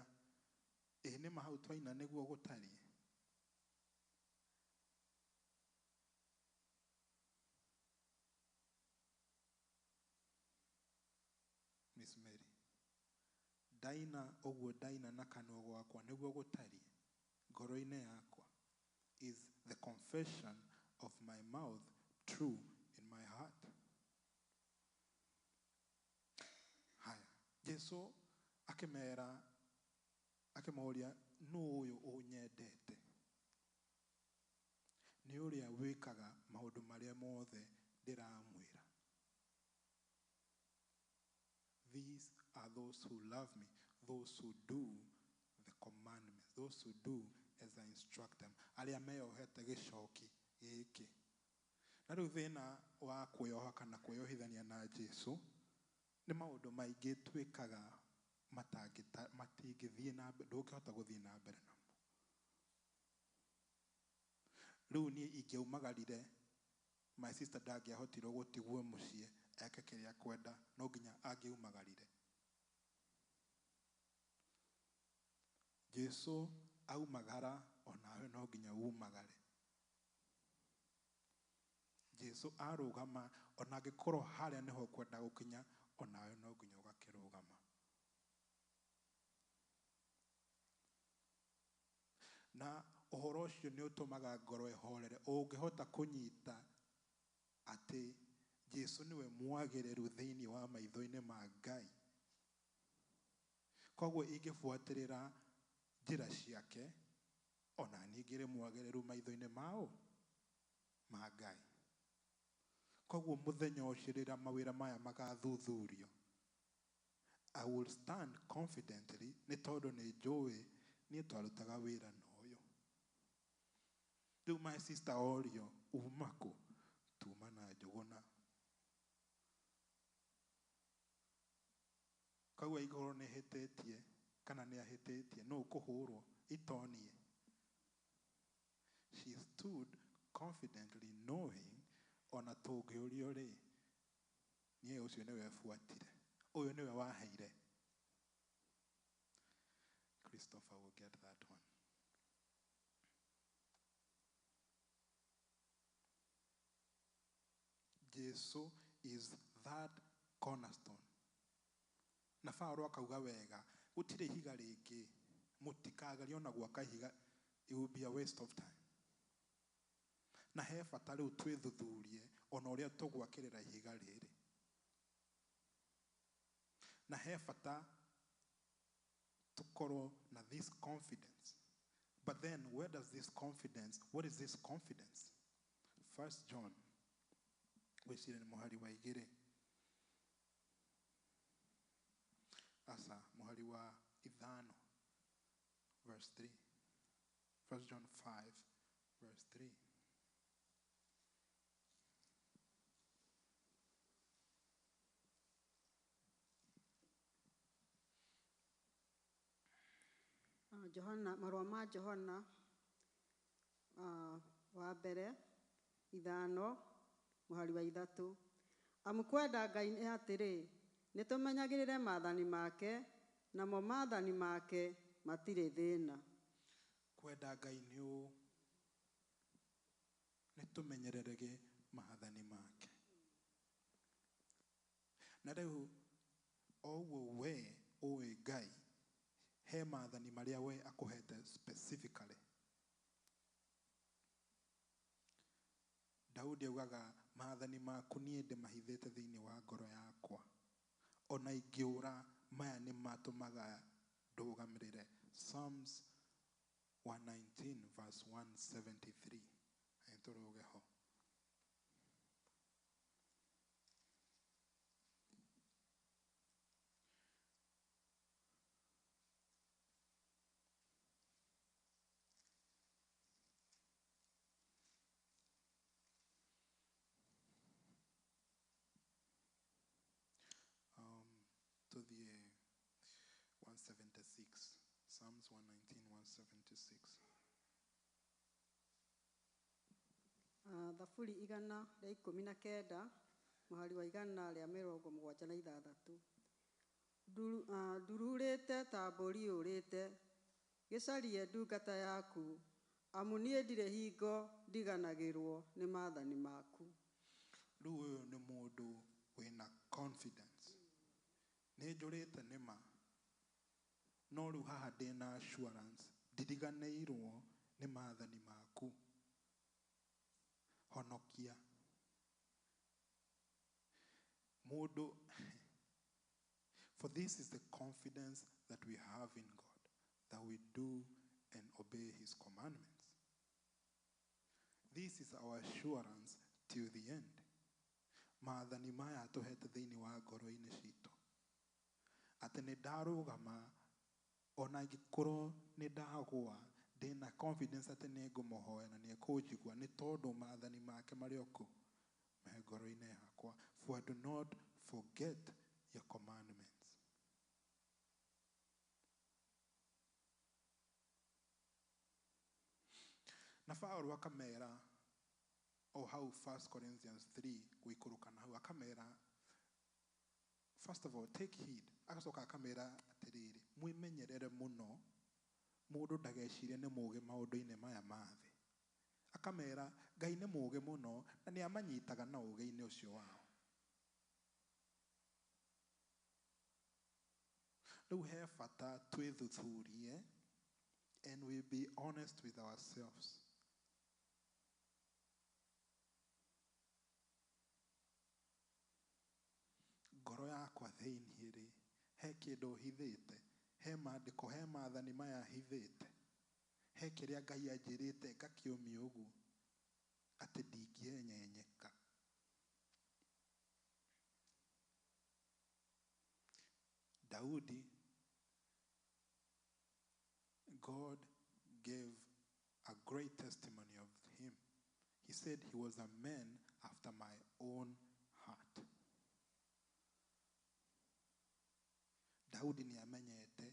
ĩ nĩma hau twaina nĩguo gũtariĩ? Miss Mary, ndaina ũguo ndaina na kanua gwakwa nĩguo gũtariĩ ngoro-inĩ yakwa. Is the confession of my mouth true in my heart? Haya, Jesu akĩmera, akĩmoria, nũ ũyũ ũnyendete? Nĩ ũrĩa wĩkaga maũndũ marĩa mothe ndĩramwĩra. These are those who love me, those who do the commandments, those who do as I instruct them. Arĩa meyohete gĩcoki gĩkĩ. Na rĩu thĩna wa kwĩyoha kana kwĩyohithania na Jesu nĩ maũndũ maingĩ twĩkaga matingĩthiĩ na mbere, ndũngĩhota gũthiĩ na mbere namo. Rĩu niĩ ingĩaumagarire, my sister ndangĩahotirwo gũtigwo mũciĩ eke kĩrĩa akwenda, no nginya angĩaumagarire. Jesu aumagara, onawe no nginya umagare. Jesu arũgama, ona angĩkorwo harĩa nĩho ũkwenda gũkinya, onawe no nginya ũgakĩrũgama. Na ũhoro ũcio nĩ ũtũmaga ngoro ĩhorere. Ũngĩhota kũnyita atĩ Jesu nĩwe mwagĩrĩru thĩinĩ wa maitho-inĩ ma Ngai. Koguo ingĩbuatĩrĩra njĩra ciake, ona niĩ ngĩrĩ mwagĩrĩru maitho-inĩ mao ma Ngai. Koguo mũthenya ũcio rĩrĩa mawĩra maya magathuthurio, I will stand confidently nĩ tondũ nĩ njũĩ niĩ twarutaga wĩra na ũyũ. Rĩu my sister orio uma kũ? Tuma na Njũgũna. Koguo igũrũ nĩ hĩtĩtie kana nĩ ahĩtĩtie nũ ũkũhũrwo itonie. She stood confidently knowing ona tũngĩũrio rĩ, niĩ ũcio nĩwe buatire, ũyũ nĩwe waheire. Christopher will get that one. Jesu is that cornerstone. Na Paulo akauga wega, gũtirĩ ihiga rĩngĩ, mũtikagerie ona gwaka ihiga, it will be a waste of time. Na he bata rĩu twĩthuthurie ona ũrĩa tũgwakĩrĩra ihiga rĩrĩ. Na he bata tũkorwo na this confidence. But then where does this confidence, what is this confidence? First John, wĩcirie nĩ mũhari wa igĩrĩ. Asa, mũhari wa ithano, verse 3. First John 5, verse 3. Johana, marũa ma Johana wa mbere 5 mũhari wa 3. Amu kwenda Ngai nĩ atĩrĩ, nĩ tũmenyagĩrĩre maathani make, namo maathani make matirĩ thĩna. Kwenda Ngai nĩ ũũ, nĩ tũmenyererege maathani make. Na rĩu o ũguo we ũĩ Ngai, he maathani marĩa we akũhete specifically. Daudi augaga maathani maku niĩ ndĩmahithĩte thĩinĩ wa ngoro yakwa, ona ingĩũra maya nĩ matũmaga ndũgamĩrĩre. Psalms 119 verse 173. Tũrũge ho. To the 176, Psalms 119, 176. Thaburi 119, mũhari wa 176. Ndururĩte ta mbũri yũrĩte, gĩcarie ndungata yaku, amu niĩ ndirĩ hingo ndiganagĩrwo nĩ maathani maku. Rĩu ũyũ nĩ mũndũ wĩna confidence. Nĩ njũrĩte nĩ ma, no rĩu haha ndĩna assurance, ndiriganĩirwo nĩ maathani maku. Honokia. Mũndũ, for this is the confidence that we have in God, that we do and obey his commandments. This is our assurance till the end. Maathani maya atũhete thĩinĩ wa ngoro-inĩ citũ. Atĩ nĩ ndarũgama, ona ingĩkorwo nĩ ndagũa, ndĩna confidence atĩ nĩ ngũmũhoya na nĩ ekũnjigua, nĩ tondũ maathani make marĩ o kũ? Me ngoro-inĩ yakwa. For I do not forget your commandments. Na Paulo akamera o hau 1 Corinthians 3 gũikũrũka na hau akamera, first of all take heed, agacoka akamera atĩrĩrĩ, mwĩmenyerere mũno mũndũ ndagecirie nĩ mũũgĩ maũndũ-inĩ maya ma thĩ. Akamera Ngai nĩ mũũgĩ mũno na nĩ amanyitaga na ũũgĩ-inĩ ũcio wao. Rĩu he bata twĩthuthurie and we be honest with ourselves. Ngoro yakwa thĩinĩ rĩ, he kĩndũ hithĩte, he maandĩko, he maathani maya hithĩte, he kĩrĩa Ngai anjĩrĩte ngakĩũmia ũguo atĩ ndingĩenyenyeka. Daudi, God gave a great testimony of him. He said he was a man after my own heart. Daudi nĩ amenyete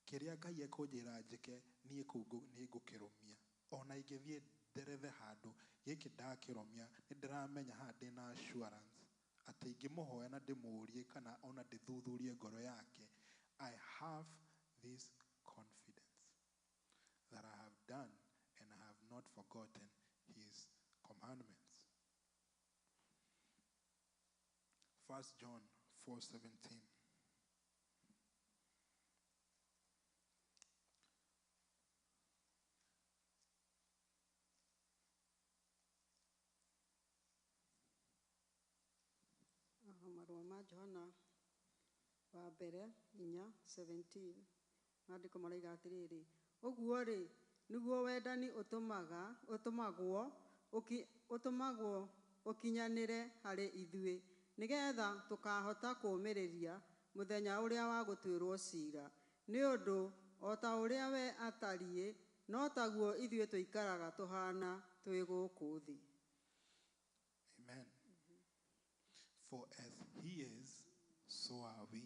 kĩrĩa Ngai ekũnjĩra njĩke niĩ kũu nĩ ngũkĩrũmia. Ona ingĩthiĩ nderethe handũ gĩkĩ ndakĩrũmia, nĩ ndĩramenya haha ndĩna assurance atĩ ingĩmũhoya na ndĩmũrie kana ona ndĩthuthurie ngoro yake, I have this confidence that I have done and I have not forgotten his commandments. 1 John 4:17. Marũa ma Johana wa mbere 4:17, maandĩko maraiga atĩrĩrĩ, ũguo rĩ nĩguo wendani ũtũmaga ũtũmagwo ũtũmagwo ũkinyanĩre harĩ ithuĩ, nĩgetha tũkahota kũũmĩrĩria mũthenya ũrĩa wa gũtuĩrwo cira, nĩ ũndũ o ta ũrĩa we atariĩ no taguo ithuĩ tũikaraga tũhana twĩ gũkũ thĩ. Amen. For as he is, so are we.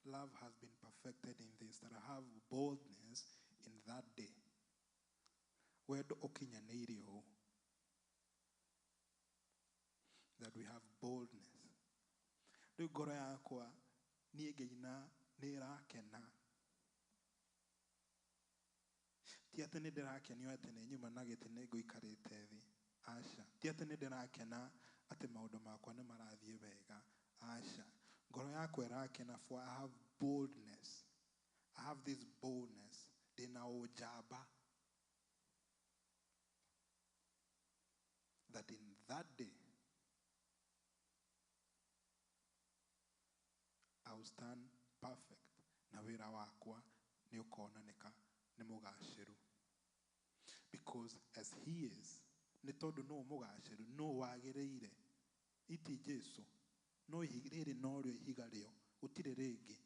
Love has been perfected in this, that I have boldness in that day. Wendo ũkinyanĩire ũũ. That we have boldness. Rĩu ngoro yakwa niĩ ngĩina nĩ ĩrakena. Ti atĩ nĩ ndĩrakenio atĩ nĩ nyuma na gĩtĩ nĩ ngũikarĩte thĩ. Aca. Ti atĩ nĩ ndĩrakena atĩ maũndũ makwa nĩ marathiĩ wega. Aca. Ngoro yakwa ĩrakena for I have boldness. I have this boldness. Ndĩna ũnjamba. That in that day, I will stand perfect. Na wĩra wakwa nĩ ũkonanĩka nĩ mũgacĩru. Because as he is, nĩ tondũ nũ mũgacĩru, nũ wagĩrĩire. Iti Jesu, no rĩrĩ norĩo ihiga rĩo, gũtirĩ rĩngĩ.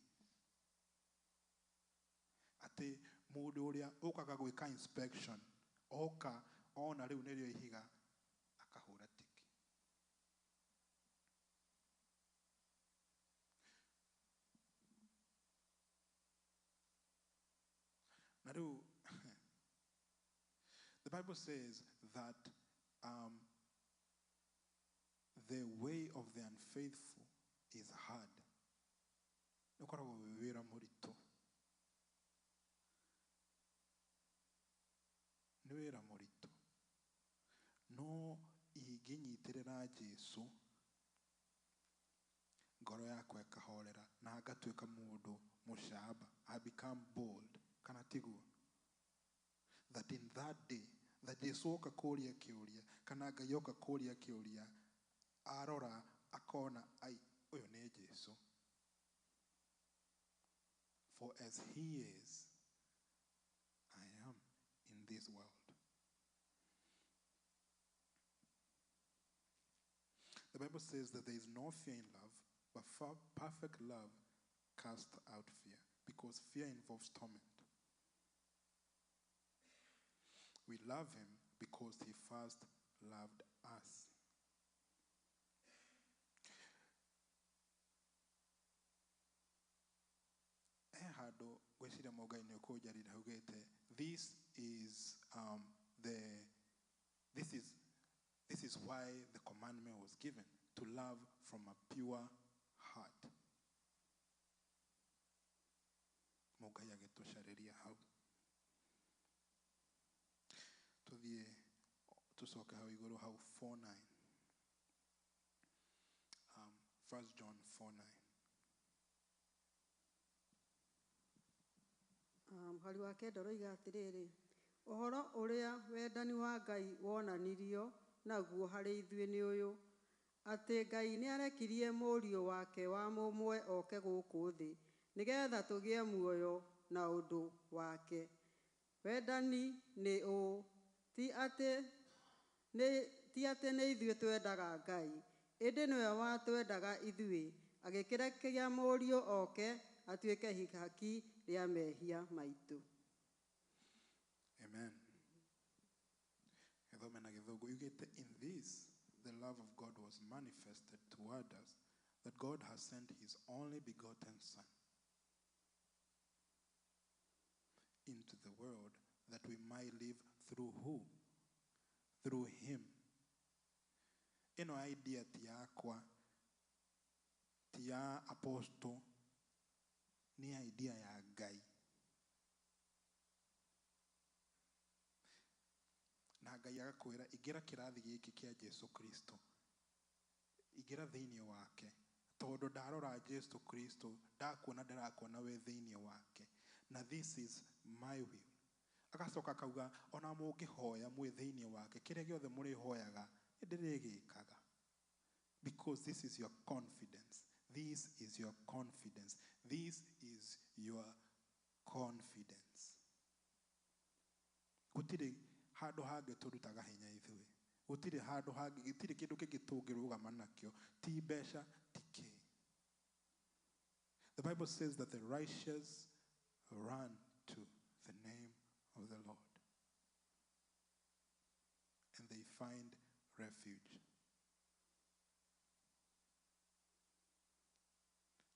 Atĩ mũndũ ũrĩa ũkaga gwĩka inspection, oka ona rĩu nĩrĩo ihiga, akahũra tiki. Na rĩu, the Bible says that the way of the unfaithful is hard. Ũkoragwo wĩ wĩra mũritũ. Nĩ wĩra mũritũ. No ingĩnyitĩrĩra Jesu, ngoro yakwa ĩkahorera na ngatuĩka mũndũ mũcamba. I become bold. Kana tiguo? That in that day, that Jesu oka kũria kĩũria, kana Ngai oka kũria kĩũria, arora akona, ai, ũyũ nĩ Jesu. For as he is, I am in this world. The Bible says that there is no fear in love, but perfect love casts out fear, because fear involves torment. We love him because he first loved us. He handũ ngwĩciria Mũngai nĩ ũkũnjarĩria haugĩte, this is, the, this is, this is why the commandment was given, to love from a pure heart. Mũngai agĩtũcarĩria hau. Tũthiĩ tũcoke hau igũrũ hau 4:9. 1 John 4:9. Mũhari wa kenda ũroiga atĩrĩrĩ, ũhoro ũrĩa wendani wa Ngai wonanirio naguo harĩ ithuĩ nĩ ũyũ, atĩ Ngai nĩarekirie mũriũ wake wa mũmwe oke gũkũ thĩ, nĩgetha tũgĩe muoyo na ũndũ wake. Wendani nĩ ũũ, ti atĩ nĩ ithuĩ twendaga Ngai, ĩndĩ nĩwe watwendaga ithuĩ, Agĩkĩrekeria Mũriũ oke atuĩke ihaki rĩa mehia maitũ. Amen. Gĩthome na Gĩthũngũ yugĩte, "In this the love of God was manifested toward us, that God has sent his only begotten Son into the world that we might live through who? Through him." Ĩno idea ti yakwa, ti ya apostle, nĩ idea ya Ngai. Na Ngai agakwĩra ingĩra kĩrathi gĩkĩ kĩa Jesu Kristo, ingĩra thĩinĩ wake, tondũ ndarora Jesu Kristo ndakuona, ndĩrakuona wĩ thĩinĩ wake, na this is my will. Agacoka akauga ona mũngĩhoya mwĩ thĩinĩ wake, kĩrĩa gĩothe mũrĩhoyaga nĩndĩrĩgĩkaga, because this is your confidence, this is your confidence, this is your confidence. Gũtirĩ handũ hangĩ tũrutaga hinya ithuĩ, gũtirĩ handũ hangĩ, gũtirĩ kĩndũ kĩngĩ tũngĩrũgama nakĩo, ti mbeca, ti kĩ. The Bible says that the righteous run to the name of the Lord and they find refuge.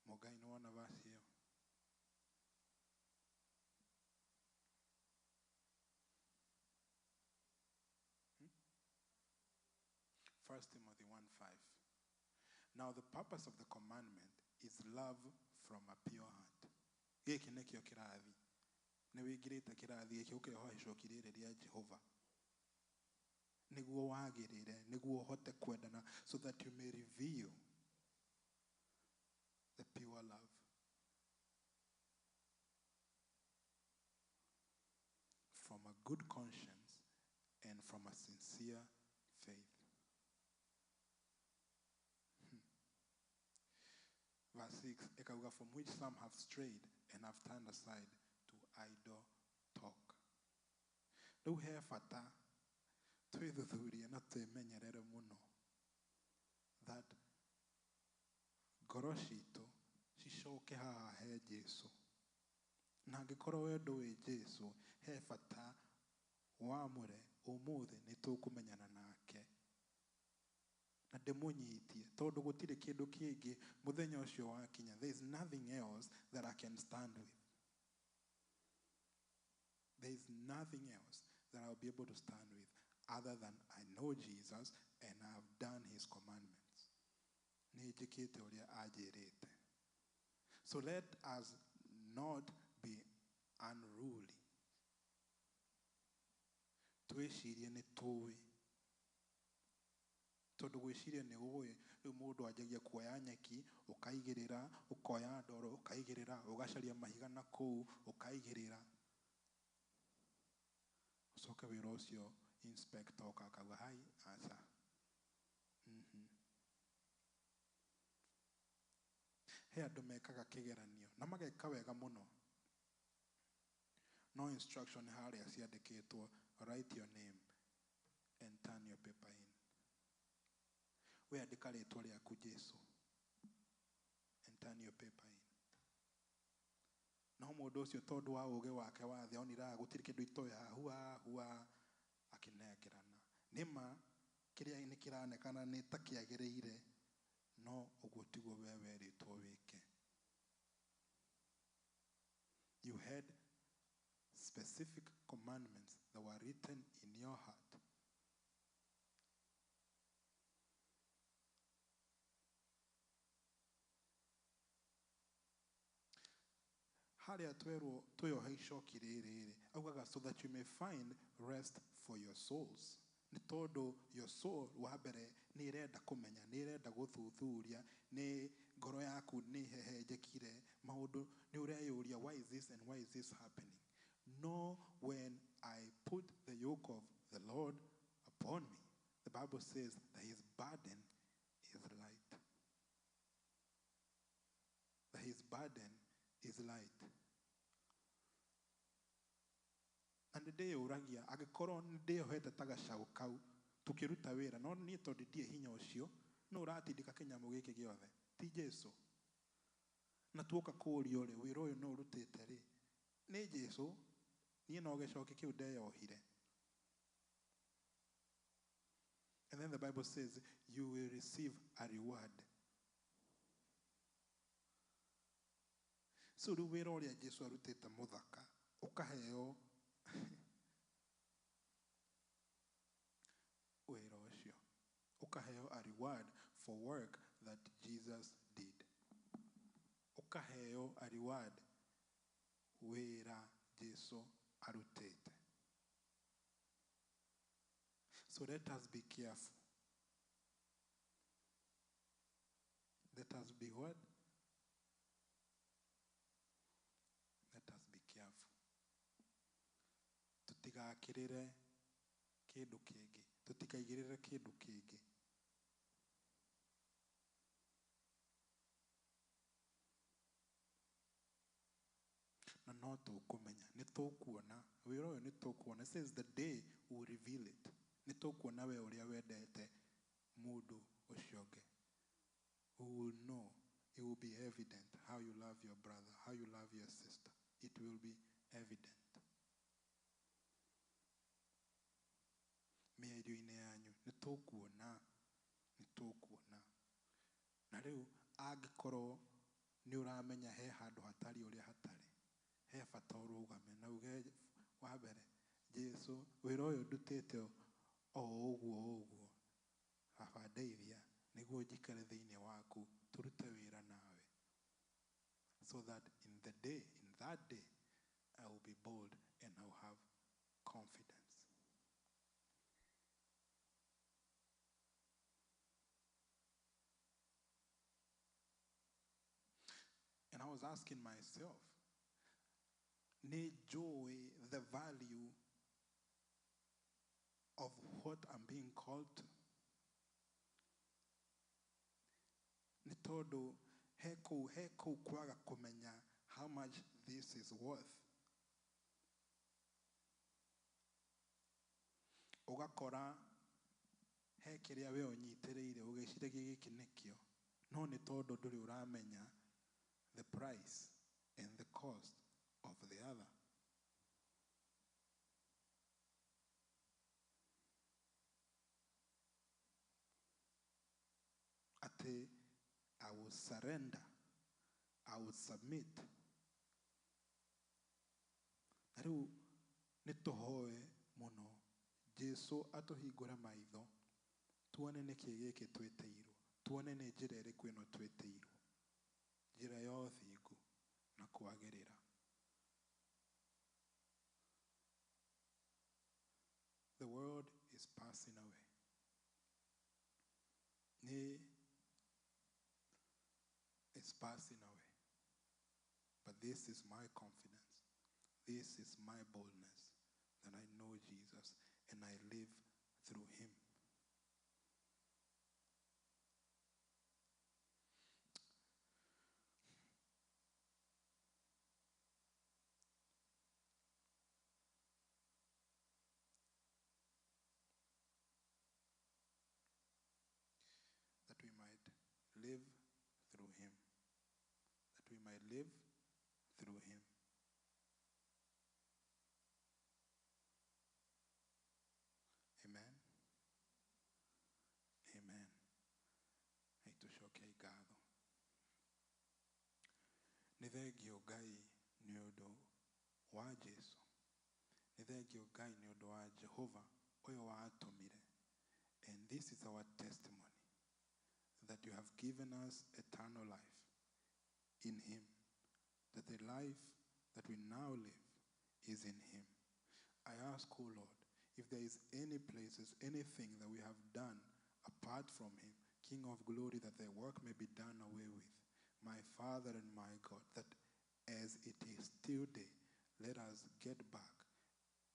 Mũngai, nĩ wona verse ĩyo? 1 Timothy 1:5. Now the purpose of the commandment is love from a pure heart. Gĩkĩ nĩkĩo kĩrathi. Nĩ wĩingĩrĩte kĩrathi gĩkĩ ũkehoa icoki rĩrĩ rĩa Jehova. Nĩguo wagĩrĩre, nĩguo ũhote kwendana, so that you may reveal the pure love. From a good conscience and from a sincere faith. Verse 6, ĩkauga, "From which some have strayed and have turned aside to idle talk." Rĩu he bata twĩthuthurie na twĩmenyerere mũno that ngoro citũ cicoke haha he Jesu. Na angĩkorwo we ndũĩ Jesu, he bata wamũre ũmũthĩ nĩ tũkũmenyana nake na ndĩmũnyitie, tondũ gũtirĩ kĩndũ kĩngĩ mũthenya ũcio wakinya. There is nothing else that I can stand with. There is nothing else that I'll be able to stand with other than I know Jesus and I have done his commandments. Nĩ njĩkĩte ũrĩa anjĩrĩte. So let us not be unruly. Twĩcirie nĩ tũĩ, tondũ gwĩciria nĩ ũĩ, rĩu mũndũ anjagia kuoya nyeki ũkaigĩrĩra, ũkoya ndoro ũkaigĩrĩra, ũgacaria mahiga na kũu ũkaigĩrĩra, ũcoke wĩra ũcio inspector oka akauga hai aca. He andũ mekaga kĩgeranio na mageka wega mũno, no instruction harĩa ciandĩkĩtwo, "Write your name and turn your paper in." We andĩka rĩtwa rĩaku Jesu and turn your paper in. No mũndũ ũcio, tondũ wa ũũgĩ wake wa thĩ, onire gũtirĩ kĩndũ itoĩ haha, hua hua, akĩnengerana. Nĩma kĩrĩa nĩ kĩranekana nĩ ta kĩagĩrĩire, no ũguo tiguo we werĩtwo wĩke. You had specific commandments that were written in your heart. Harĩa twerwo twĩyohe icoki rĩrĩ rĩ, augaga, "So that you may find rest for your souls," nĩ tondũ your soul wa mbere nĩ ĩrenda kũmenya, nĩ ĩrenda gũthuthuria, nĩ ngoro yaku nĩ hehenjekire maũndũ, nĩ ũreyũria, "Why is this and why is this happening?" No, when I put the yoke of the Lord upon me, the Bible says that his burden is light, that his burden is light. Na nĩ ndĩyũragia angĩkorwo nĩ ndĩyohete ta gacaũ kau tũkĩruta wĩra, no niĩ tondũ ndirĩ hinya ũcio, no ũratindĩka kĩnyamũ gĩkĩ gĩothe ti Jesu. Na tuoka kũũrio rĩ, wĩra ũyũ nũ ũrutĩte rĩ, nĩ Jesu, niĩ no gĩcoki kĩu ndeyohire. And then the Bible says you will receive a reward. So rĩu wĩra ũrĩa Jesu arutĩte mũthaka ũkaheo wĩra ũcio, ũkaheo a reward for work that Jesus did. Ũkaheo a reward wĩra Jesu arutĩte. So let us be careful. Let us be what? Let us be careful. Tutigakirire kindu kingi, tutikaigirire kindu kingi. Na no tukumenya, ni tukuona, wira uyu ni tukuona. It says the day will reveal it. Ni tukuona we uria wendete mundu ucio ungi. We will know. It will be evident how you love your brother, how you love your sister. It will be evident. Mĩario-inĩ yanyu nĩ tũkuona, nĩ tũkuona. Na rĩu angĩkorwo nĩ ũramenya he handũ hatarĩ ũrĩa hatarĩ, he bata ũrũgame na uge wa mbere, Jesu, wĩra ũyũ ndutĩte o ũguo ũguo, baba ndeithia nĩguo njikare thĩinĩ waku, tũrute wĩra nawe, so that in the day, in that day, I will be bold and I will have confidence. And I was asking myself, nĩ njũĩ the value of what I'm being called to? Nĩ tondũ he kũu kwaga kũmenya how much this is worth. Ũgakora he kĩrĩa we ũnyitĩrĩire ũgĩciragia gĩkĩ nĩkĩo, no nĩ tondũ ndũrĩ ũramenya the price and the cost of the other. Ate I will surrender, I will submit. Na rĩu nĩ tũhoe mũno Jesu atũhingũre maitho, tuone nĩkĩ gĩkĩ twĩtĩirwo, tuone nĩ njĩra ĩrĩkũ ĩno twĩtĩirwo, njĩra ya ũthingu na kwagĩrĩra. The world is passing away. Nĩ is passing away. But this is my confidence. This is my boldness, that I know Jesus and I live through him. That we might live through him. That we might live through him. Amen. Amen. Aitũcoke ngatho. Nĩ thengio Ngai nĩ ũndũ wa Jesu. Nĩ thengio Ngai nĩ ũndũ wa Jehova ũyũ watũmire. And this is our testimony, that you have given us eternal life in him, that the life that we now live is in him. I ask, O Lord, if there is any places, anything that we have done apart from him, King of glory, that the work may be done away with. My Father and my God, that as it is still day, let us get back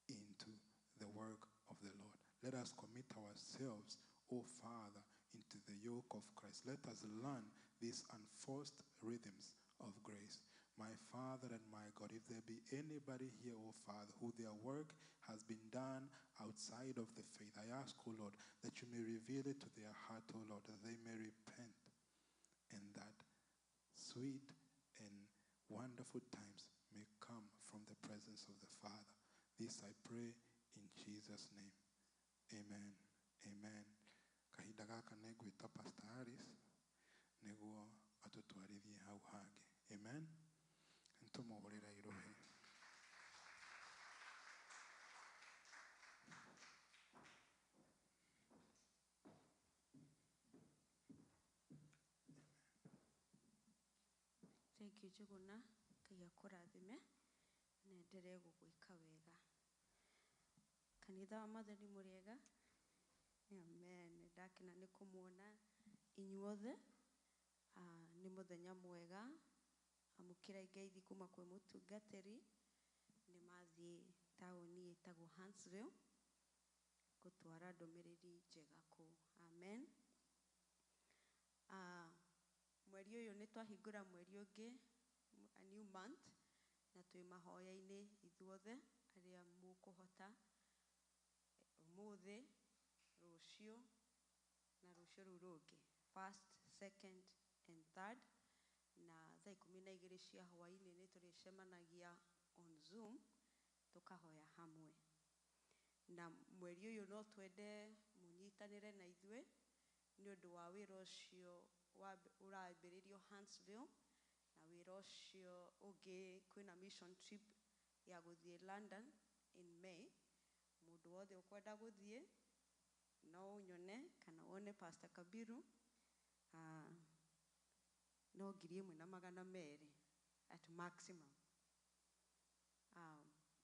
into the work of the Lord. Let us commit ourselves, O Father, into the yoke of Christ. Let us learn these unforced rhythms of grace. My Father and my God, if there be anybody here, O Father, who their work has been done outside of the faith, I ask, O Lord, that you may reveal it to their heart, O Lord, that they may repent, and that sweet and Wonderful times may come from the presence of the Father. This I pray in Jesus' name. Amen. Amen. Kahinda gaka nĩngwĩta Pastor Harris nĩguo atũtwarithie hau hangĩ. Amen. Nĩtũmũhũrĩre irũhĩ. Thank you Njũgũna, Ngai akũrathime na endelee gũgwĩka wega. Kanitha wa Mwathani mũrĩega? Amen. Ndakena nĩ kũmuona inyuothe. Nĩ mũthenya mwega. Amũkĩrai ngeithi kuma kwĩ mũtungatĩri. Nĩ mathiĩ taũni ĩtagwo Huntsville gũtwara ndũmĩrĩri njega kũu. Amen. Mweri ũyũ nĩ twahingũra mweri ũngĩ, a new month, na twĩ mahoya-inĩ ithuothe arĩa mũkũhota ũmũthĩ, rũciũ na rũciũ rũu rũngĩ, first, second and third, na thaa 12 cia hwaĩ-inĩ nĩ tũrĩcemanagia on Zoom tũkahoya hamwe. Na mweri ũyũ no twende mũnyitanĩre na ithuĩ nĩ ũndũ wa wĩra ũcio ũrambĩrĩrio Huntsville, na wĩra ũcio ũngĩ kwĩna mission trip ya gũthiĩ London in May. Mũndũ wothe ũkwenda gũthiĩ no ũnyone kana wone Pastor Kabiru, no 1,200 at maximum.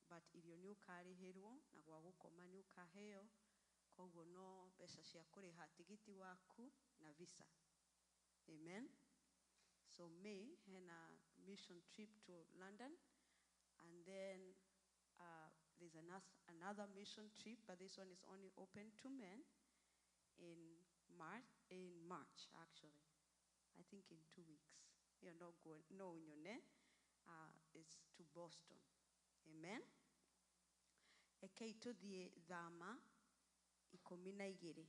But irio nĩ ũkarĩhĩrwo na gwa gũkoma nĩ ũkaheo, koguo no mbeca cia kũrĩha tigiti waku na visa. Amen. So May hena mission trip to London, and then there's another mission trip, but this one is only open to men in March actually. I think in 2 weeks. You're not going, no, unyone. It's to Boston. Amen. Ekei tuthie thama 12.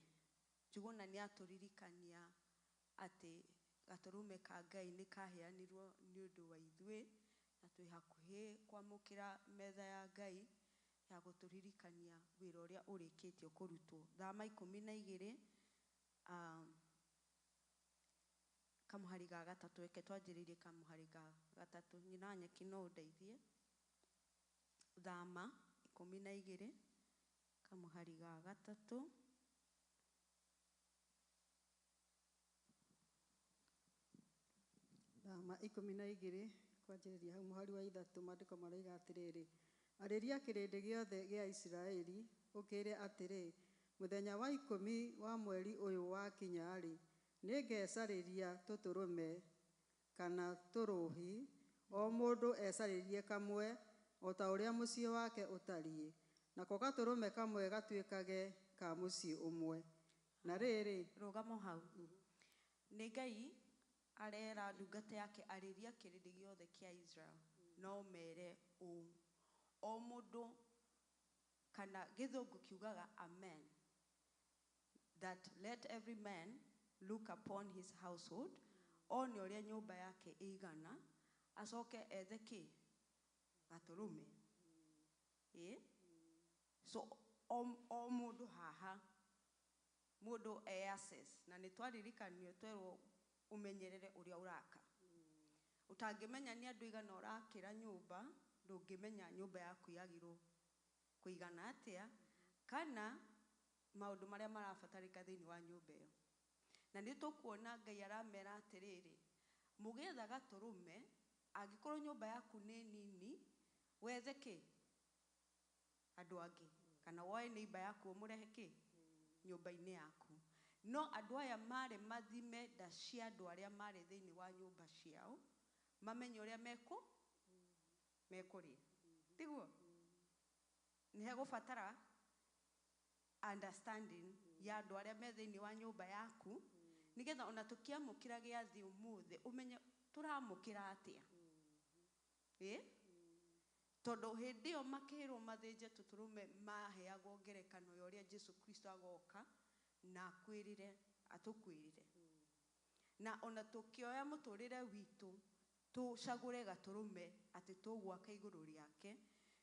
Njuguna nĩ atũririkania atĩ gatũrũme ka Ngai nĩ kaheanirwo nĩ ũndũ wa ithuĩ, na twĩ hakuhĩ kwamũkĩra metha ya Ngai ya gũtũririkania wĩra ũrĩa ũrĩkĩtio kũrutwo. Thama 12, kamũhari ga gatatũ, reke twanjĩrĩrie kamũhari ga gatatũ. Nyina nyeki no ũndeithie. Thama 12, kamũhari ga gatatũ. Thama 12 kwanjĩrĩria hau mũhari wa 3, maandĩko maroiga atĩrĩrĩ: arĩria kĩrĩndĩ gĩothe gĩa Isiraeli ũkĩĩre atĩrĩ, mũthenya wa 10 wa mweri ũyũ wakinya-rĩ, nĩngecarĩria tũtũrũme kana tũrũhi, o mũndũ ecarĩrie kamwe o ta ũrĩa mũciĩ wake ũtariĩ, nako gatũrũme kamwe gatuĩkage ka mũciĩ ũmwe. Na rĩrĩ, rũgamo hau. Nĩ Ngai arera ndungata yake arĩria kĩrĩndĩ gĩothe kĩa Israel, no mere ũũ, o mũndũ, kana gĩthũngũ kiugaga amen, that let every man look upon his household, one ũrĩa nyũmba yake ĩigana, acoke ethe kĩ? Gatũrũme. So o mũndũ haha, mũndũ e access, na nĩ twaririkanio twerwo ũmenyerere ũrĩa ũraka. Ũtangĩmenya nĩ andũ igana ũrakĩra nyũmba, ndũngĩmenya nyũmba yaku yagĩrĩirwo kũigana atĩa, kana maũndũ marĩa marabatarĩka thĩinĩ wa nyũmba ĩyo. Na nĩ tũkuona Ngai aramera atĩrĩrĩ, mũgĩetha gatũrũme, angĩkorwo nyũmba yaku nĩ nini, wethe kĩ? Andũ angĩ, kana woe neighbor yaku ũmũrehe kĩ? Nyũmba-inĩ yaku. No andũ aya marĩ mathime nda cia andũ arĩa marĩ thĩinĩ wa nyũmba ciao, mamenye ũrĩa mekũrĩa. Tiguo? Nĩ hegũbatara understanding ya andũ arĩa me thĩinĩ wa nyũmba yaku, nĩgetha ona tũkĩamũkĩra gĩathĩ ũmũthĩ, ũmenye tũramũkĩra atĩa. Tondũ hĩndĩ ĩyo makĩrwo mathĩnje tũtũrũme, maheagwo ngerekano ya ũrĩa Jesu Kristo agoka na akwĩrĩre, atũkwĩrĩre. Na ona tũkĩoya mũtũrĩre witũ, Tũcagũre gatũrũme atĩ tũgwaka igũrũ rĩake,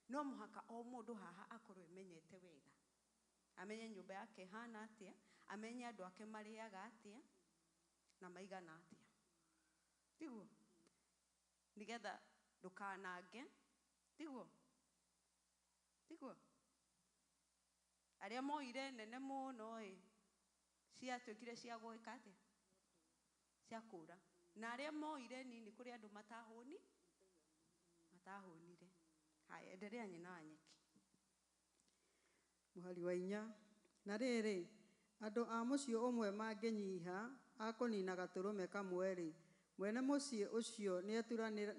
no mũhaka o mũndũ haha akorwo emenyete wega, amenye nyũmba yake ĩhana atĩa, amenye andũ ake marĩaga atĩa na maigana atĩa, tiguo? Nĩgetha ndũkanange, tiguo? Tiguo? Arĩa moire nene mũno ĩ, ciatuĩkire cia gwĩka atĩa? Cia kũra. Na arĩa moire nini, kũrĩ andũ matahũni matahũnire. Haya, endelea, nyina wa nyeki. Mũhari wa 4. Na rĩrĩ, andũ a mũciĩ ũmwe mangĩnyiha a kũnina gatũrũme kamwe-rĩ, mwene mũciĩ ũcio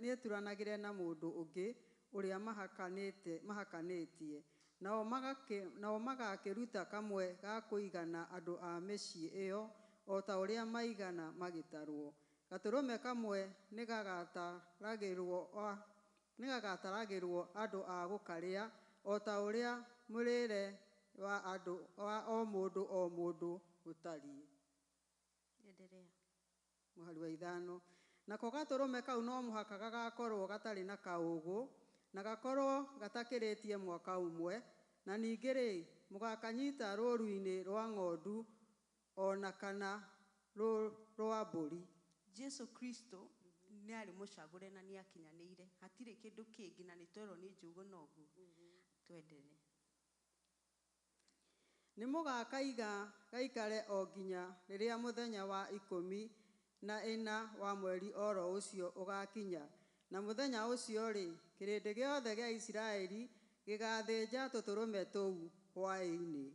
nĩeturanagĩre na mũndũ ũngĩ ũrĩa mahakanĩtie, nao magakĩruta kamwe ga kũigana andũ a mĩciĩ ĩo o ta ũrĩa maigana magĩtarũo. Gatũrũme kamwe nĩgagataragĩrũo andũ a gũkarĩa o ta ũrĩa mũrĩre wa andũ wa o mũndũ o mũndũ ũtariĩ. Endelea. Mũhari wa 5. Nako gatũrũme kau no mũhaka gagakorwo gatarĩ na kaũũgũ na gakorwo gatakĩrĩtie mwaka ũmwe, na ningĩ-rĩ, mũgakanyita rũũru-inĩ rwa ng'ondu o na kana rwa mbũri. Jesu Kristo nĩ arĩ mũcagũre na nĩ akinyanĩire, hatirĩ kĩndũ kĩngĩ, na nĩ twerwo nĩ Njũgũna ũguo. Twendelee. Nĩ mũgakaiga gaikare o nginya rĩrĩa mũthenya wa 14 wa mweri oro ũcio ũgakinya, na mũthenya ũcio-rĩ, kĩrĩndĩ gĩothe gĩa Isiraeli gĩgathĩnja tũtũrũme tũu hwaĩ-inĩ.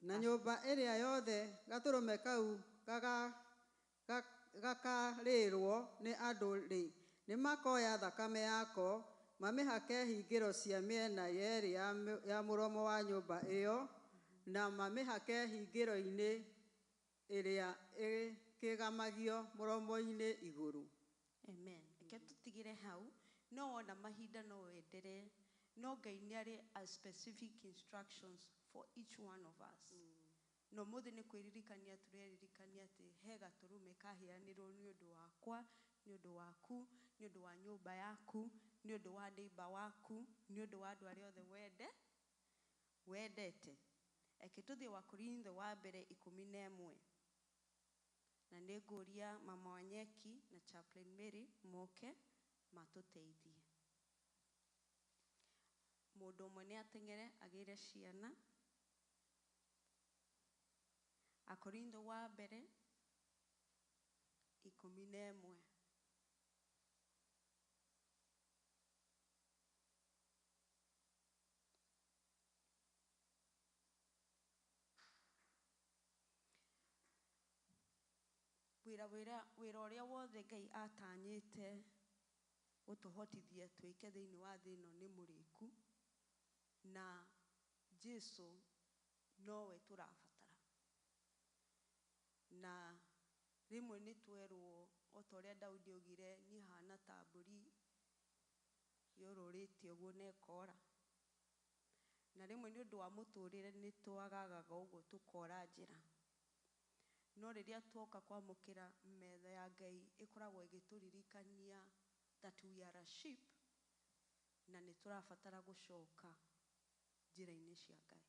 Na nyũmba ĩrĩa yothe gatũrũme kau gakarĩrwo nĩ andũ-rĩ, nĩmakoya thakame yako mamĩhake hingĩro cia mĩena yerĩ ya mũromo wa nyũmba ĩyo, na mamĩhake hingĩro-inĩ ĩrĩa ĩkĩgamagio mũromo-inĩ igũrũ. Amen. Reke tũtigĩre hau. No wona mahinda no wenderee, no Ngai nĩ arĩ a specific instructions for each one of us. No mũthĩ nĩ kwĩririkania tũreririkania atĩ he gatũrũme kaheanirwo nĩ ũndũ wakwa, nĩ ũndũ waku, nĩ ũndũ wa nyũmba yaku, nĩ ũndũ wa neighbor waku, nĩ ũndũ wa andũ arĩa othe wendete. Reke tũthiĩ wa Korintho wa mbere 11, na nĩ ngũria mama wa Nyeki na Chaplain Mary moke matũteithie. Mũndũ ũmwe nĩ ateng'ere agĩre ciana. Akorintho wa mbere 11. Wĩra ũrĩa wothe Ngai atanyĩte gũtũhotithia twĩke thĩinĩ wa thĩ ĩno nĩ mũrĩku, na Jesu nowe tũrabatara. Na rĩmwe nĩ twerwo o ta ũrĩa Daudi augire, niĩ hana ta mbũri yorũrĩte ũguo na ĩkora. Na rĩmwe nĩ ũndũ wa mũtũrĩre nĩ twagagaga ũguo tũkora njĩra. No rĩrĩa tuoka kwamũkĩra metha ya Ngai, ĩkoragwo ĩgĩtũririkania that we are a sheep, na nĩ tũrabatara gũcoka njĩra-inĩ cia Ngai,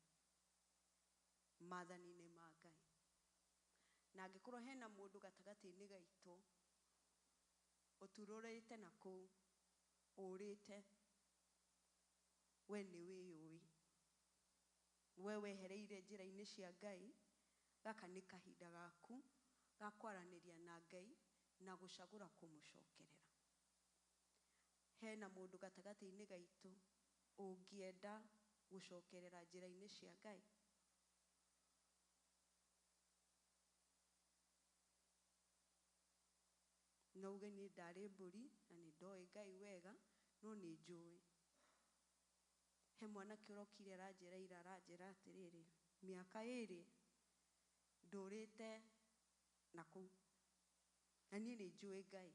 maathani-inĩ ma Ngai. Na angĩkorwo hena mũndũ gatagatĩ-inĩ gaitũ ũturũrĩte na kũu, ũrĩte, we nĩ wĩyũĩ, we wehereire njĩra-inĩ cia Ngai, gaka nĩ kahinda gaku ga kwaranĩria na Ngai na gũcagũra kũmũcokerera. Hena mũndũ gatagatĩ-inĩ gaitũ ũngĩenda gũcokerera njĩra-inĩ cia Ngai? No uge niĩ ndarĩ mbũri na nĩ ndoĩ Ngai wega, no nĩ njũĩ. He mwanake ũrokire aranjĩra ira, aranjĩra atĩrĩrĩ, mĩaka 2 ndũrĩte na kũu, na niĩ nĩ njũĩ Ngai,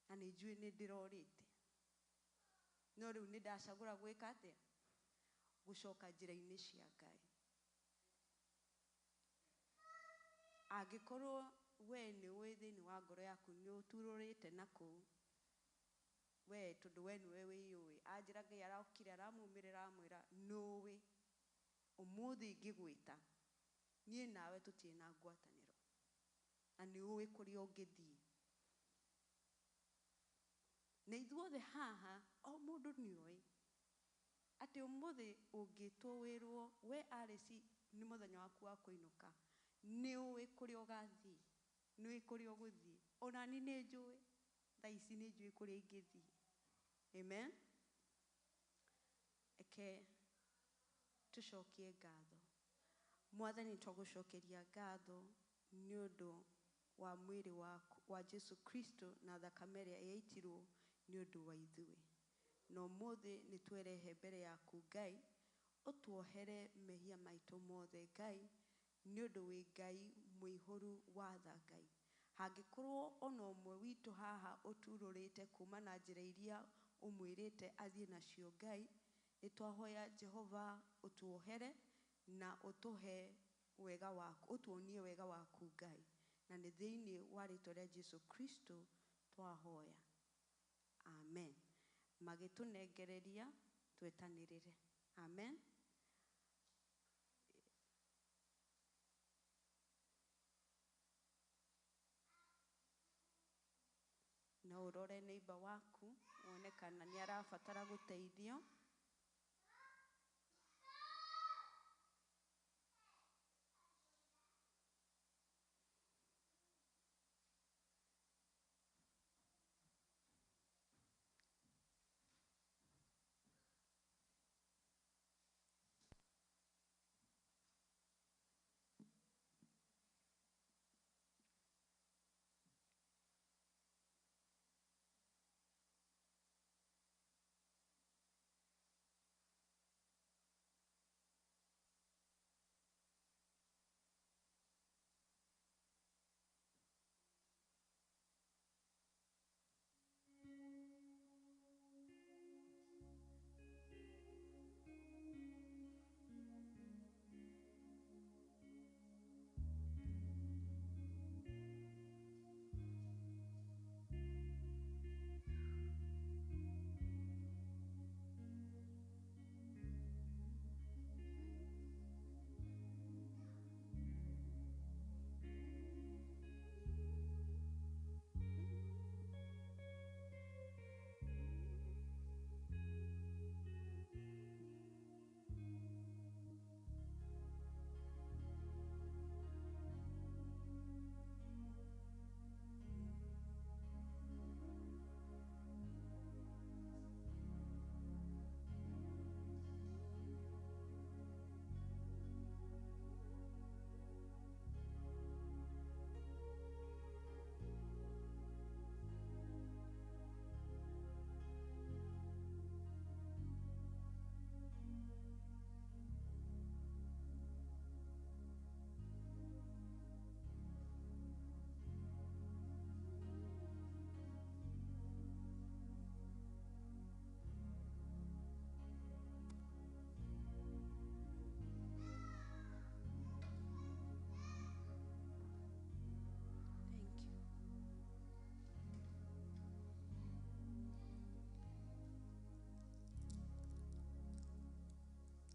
na nĩ njũĩ nĩ ndĩrorĩte, no rĩu nĩ ndacagũra gwĩka atĩa? Gũcoka njĩra-inĩ cia Ngai. Angĩkorwo we nĩ ũĩ thĩinĩ wa ngoro yaku nĩ ũturũrĩte na kũu we tondũ we nĩwe wĩyũĩ. Anjĩra Ngai arokire aramumĩrĩra amwĩra nũĩ ũmũthĩ ingĩgwĩta niĩ nawe tũtirĩ na ngwatanĩro na nĩ ũĩ kũrĩa ũngĩthiĩ. Na ithuothe haha o mũndũ nĩ oĩ atĩ ũmũthĩ ũngĩtwo wĩrwo we Alice nĩ mũthenya waku wa kũinũka, nĩ ũĩ kũrĩa ũgathiĩ, nĩ ũĩ kũrĩa ũgũthiĩ. Ona niĩ nĩ njũĩ, thaa ici nĩ njũĩ kũrĩa ingĩthiĩ. Amen. Eke tũcokie ngatho. Mwathani, twagũcokeria ngatho nĩ ũndũ wa mwĩrĩ waku wa Jesu Kristo na thakame ĩrĩa yaitirwo nĩ ũndũ wa ithuĩ. Na ũmũthĩ nĩ twerehe mbere yaku Ngai, ũtuohere mehia maitũ mothe Ngai, nĩ ũndũ wĩ Ngai mũihũru wa tha Ngai. Hangĩkorwo ona ũmwe witũ haha ũturũrĩte kuma na njĩra iria ũmwĩrĩte athiĩ nacio Ngai, nĩ twahoya Jehova ũtuohere na ũtũhe wega waku, ũtuonie wega waku Ngai. Na nĩ thĩinĩ wa rĩtwa rĩa Jesu Kristo twahoya. Amen. Magĩtũnengereria twetanĩrĩre. Amen. No ũrore neighbor waku wone kana nĩ arabatara gũteithio. Thank you.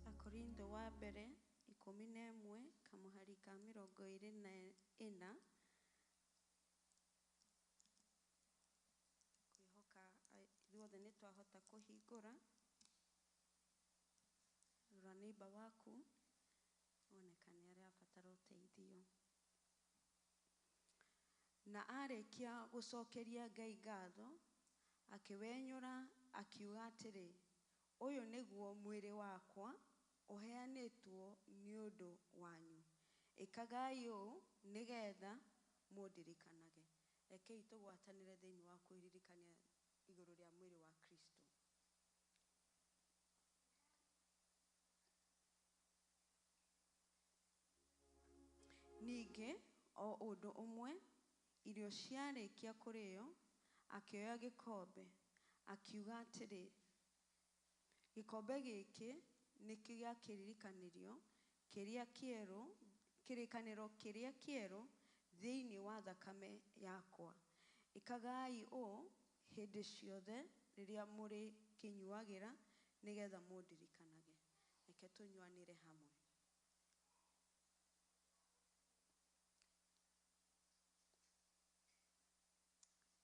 Akorintho wa mbere 11 kamũhari ka 24. Kwĩhoka ithuothe nĩ twahota kũhingũra. Rora neighbor waku wone kana nĩ arabatara ũteithio. Na arĩkia gũcokeria Ngai ngatho, akĩwenyũra akiuga atĩrĩ, ũyũ nĩguo mwĩrĩ wakwa ũheanĩtwo nĩ ũndũ wanyu. Ĩkagai ũũ nĩgetha mũndirikanage. Rekei tũgwatanĩre thĩinĩ wa kwĩririkania igũrũ rĩa mwĩrĩ wa Kristo. Ningĩ o ũndũ ũmwe, irio ciarĩkia kũrĩo, akĩoya gĩkombe, akiuga atĩrĩ, gĩkombe gĩkĩ nĩkĩo gĩa kĩrĩkanĩro kĩrĩa kĩerũ, kĩrĩkanĩro kĩrĩa kĩerũ Thĩinĩ wa thakame yakwa. Ĩkagai ũũ hĩndĩ ciothe rĩrĩa mũrĩkĩnyuagĩra nĩgetha mũndirikanage. Reke tũnyuanĩre hamwe.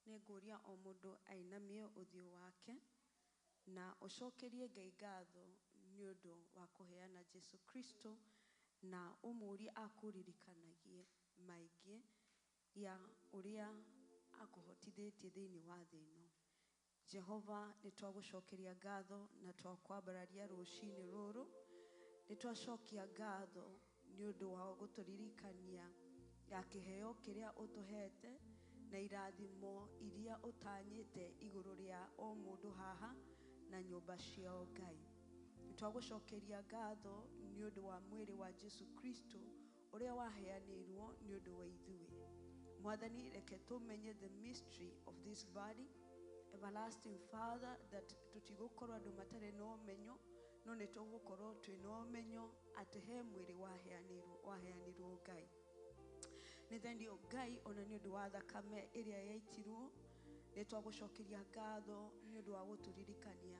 Nĩngũria o mũndũ ainamie ũthiũ wake na ũcokerie Ngai ngatho nĩ ũndũ wa kũheana Jesu Kristo na ũmũrie akũririkanagie maingĩ ya ũrĩa akũhotithĩtie thĩinĩ wa thĩ ĩno. Jehova, nĩ twagũcokeria ngatho na twakwambararia rũcinĩ rũrũ. Nĩ twacokia ngatho nĩ ũndũ wa gũtũririkania ya kĩheo kĩrĩa ũtũhete na irathimo iria ũtanyĩte igũrũ rĩa o mũndũ haha na nyũmba ciao Ngai. Nĩ twagũcokeria ngatho nĩ ũndũ wa mwĩrĩ wa Jesu Kristo ũrĩa waheanĩirwo nĩ ũndũ wa ithuĩ. Mwathani, reke tũmenye the mystery of this body. Everlasting Father, that tũtigũkorwo andũ matarĩ na ũmenyo, no nĩ tũgũkorwo twĩna ũmenyo atĩ he mwĩrĩ waheanĩirwo Ngai. Nĩ thendio Ngai ona nĩ ũndũ wa thakame ĩrĩa yaitirwo, nĩ twagũcokeria ngatho nĩ ũndũ wa gũtũririkania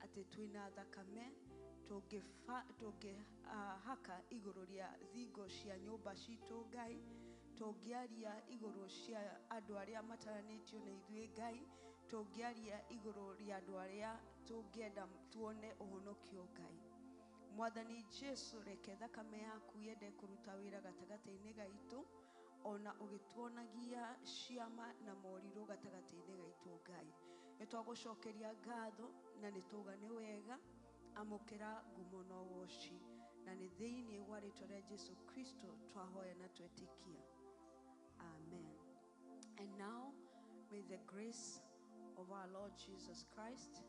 atĩ twĩna thakame tũngĩhaka igũrũ rĩa thingo cia nyũmba citũ Ngai, tũngĩaria igũrũ cia andũ arĩa mataranĩtio na ithuĩ Ngai, tũngĩaria igũrũ rĩa andũ arĩa tũngĩenda tuone ũhonokio Ngai. Mwathani Jesu, reke thakame yaku yende kũruta wĩra gatagatĩ-inĩ gaitũ, ona ũgĩtuonagia ciama na morirũ gatagatĩ-inĩ gaitũ Ngai. Nĩ twagũcokeria ngatho na nĩ tauga nĩ wega, amũkĩra ngumo na ũgoci, na nĩ thĩinĩ wa rĩtwa rĩa Jesu Kristo twahoya na twetĩkia. Amen. And now may the grace of our Lord Jesus Christ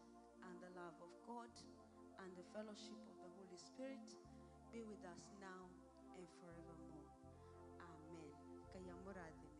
and the love of God and the fellowship of the Holy Spirit be with us now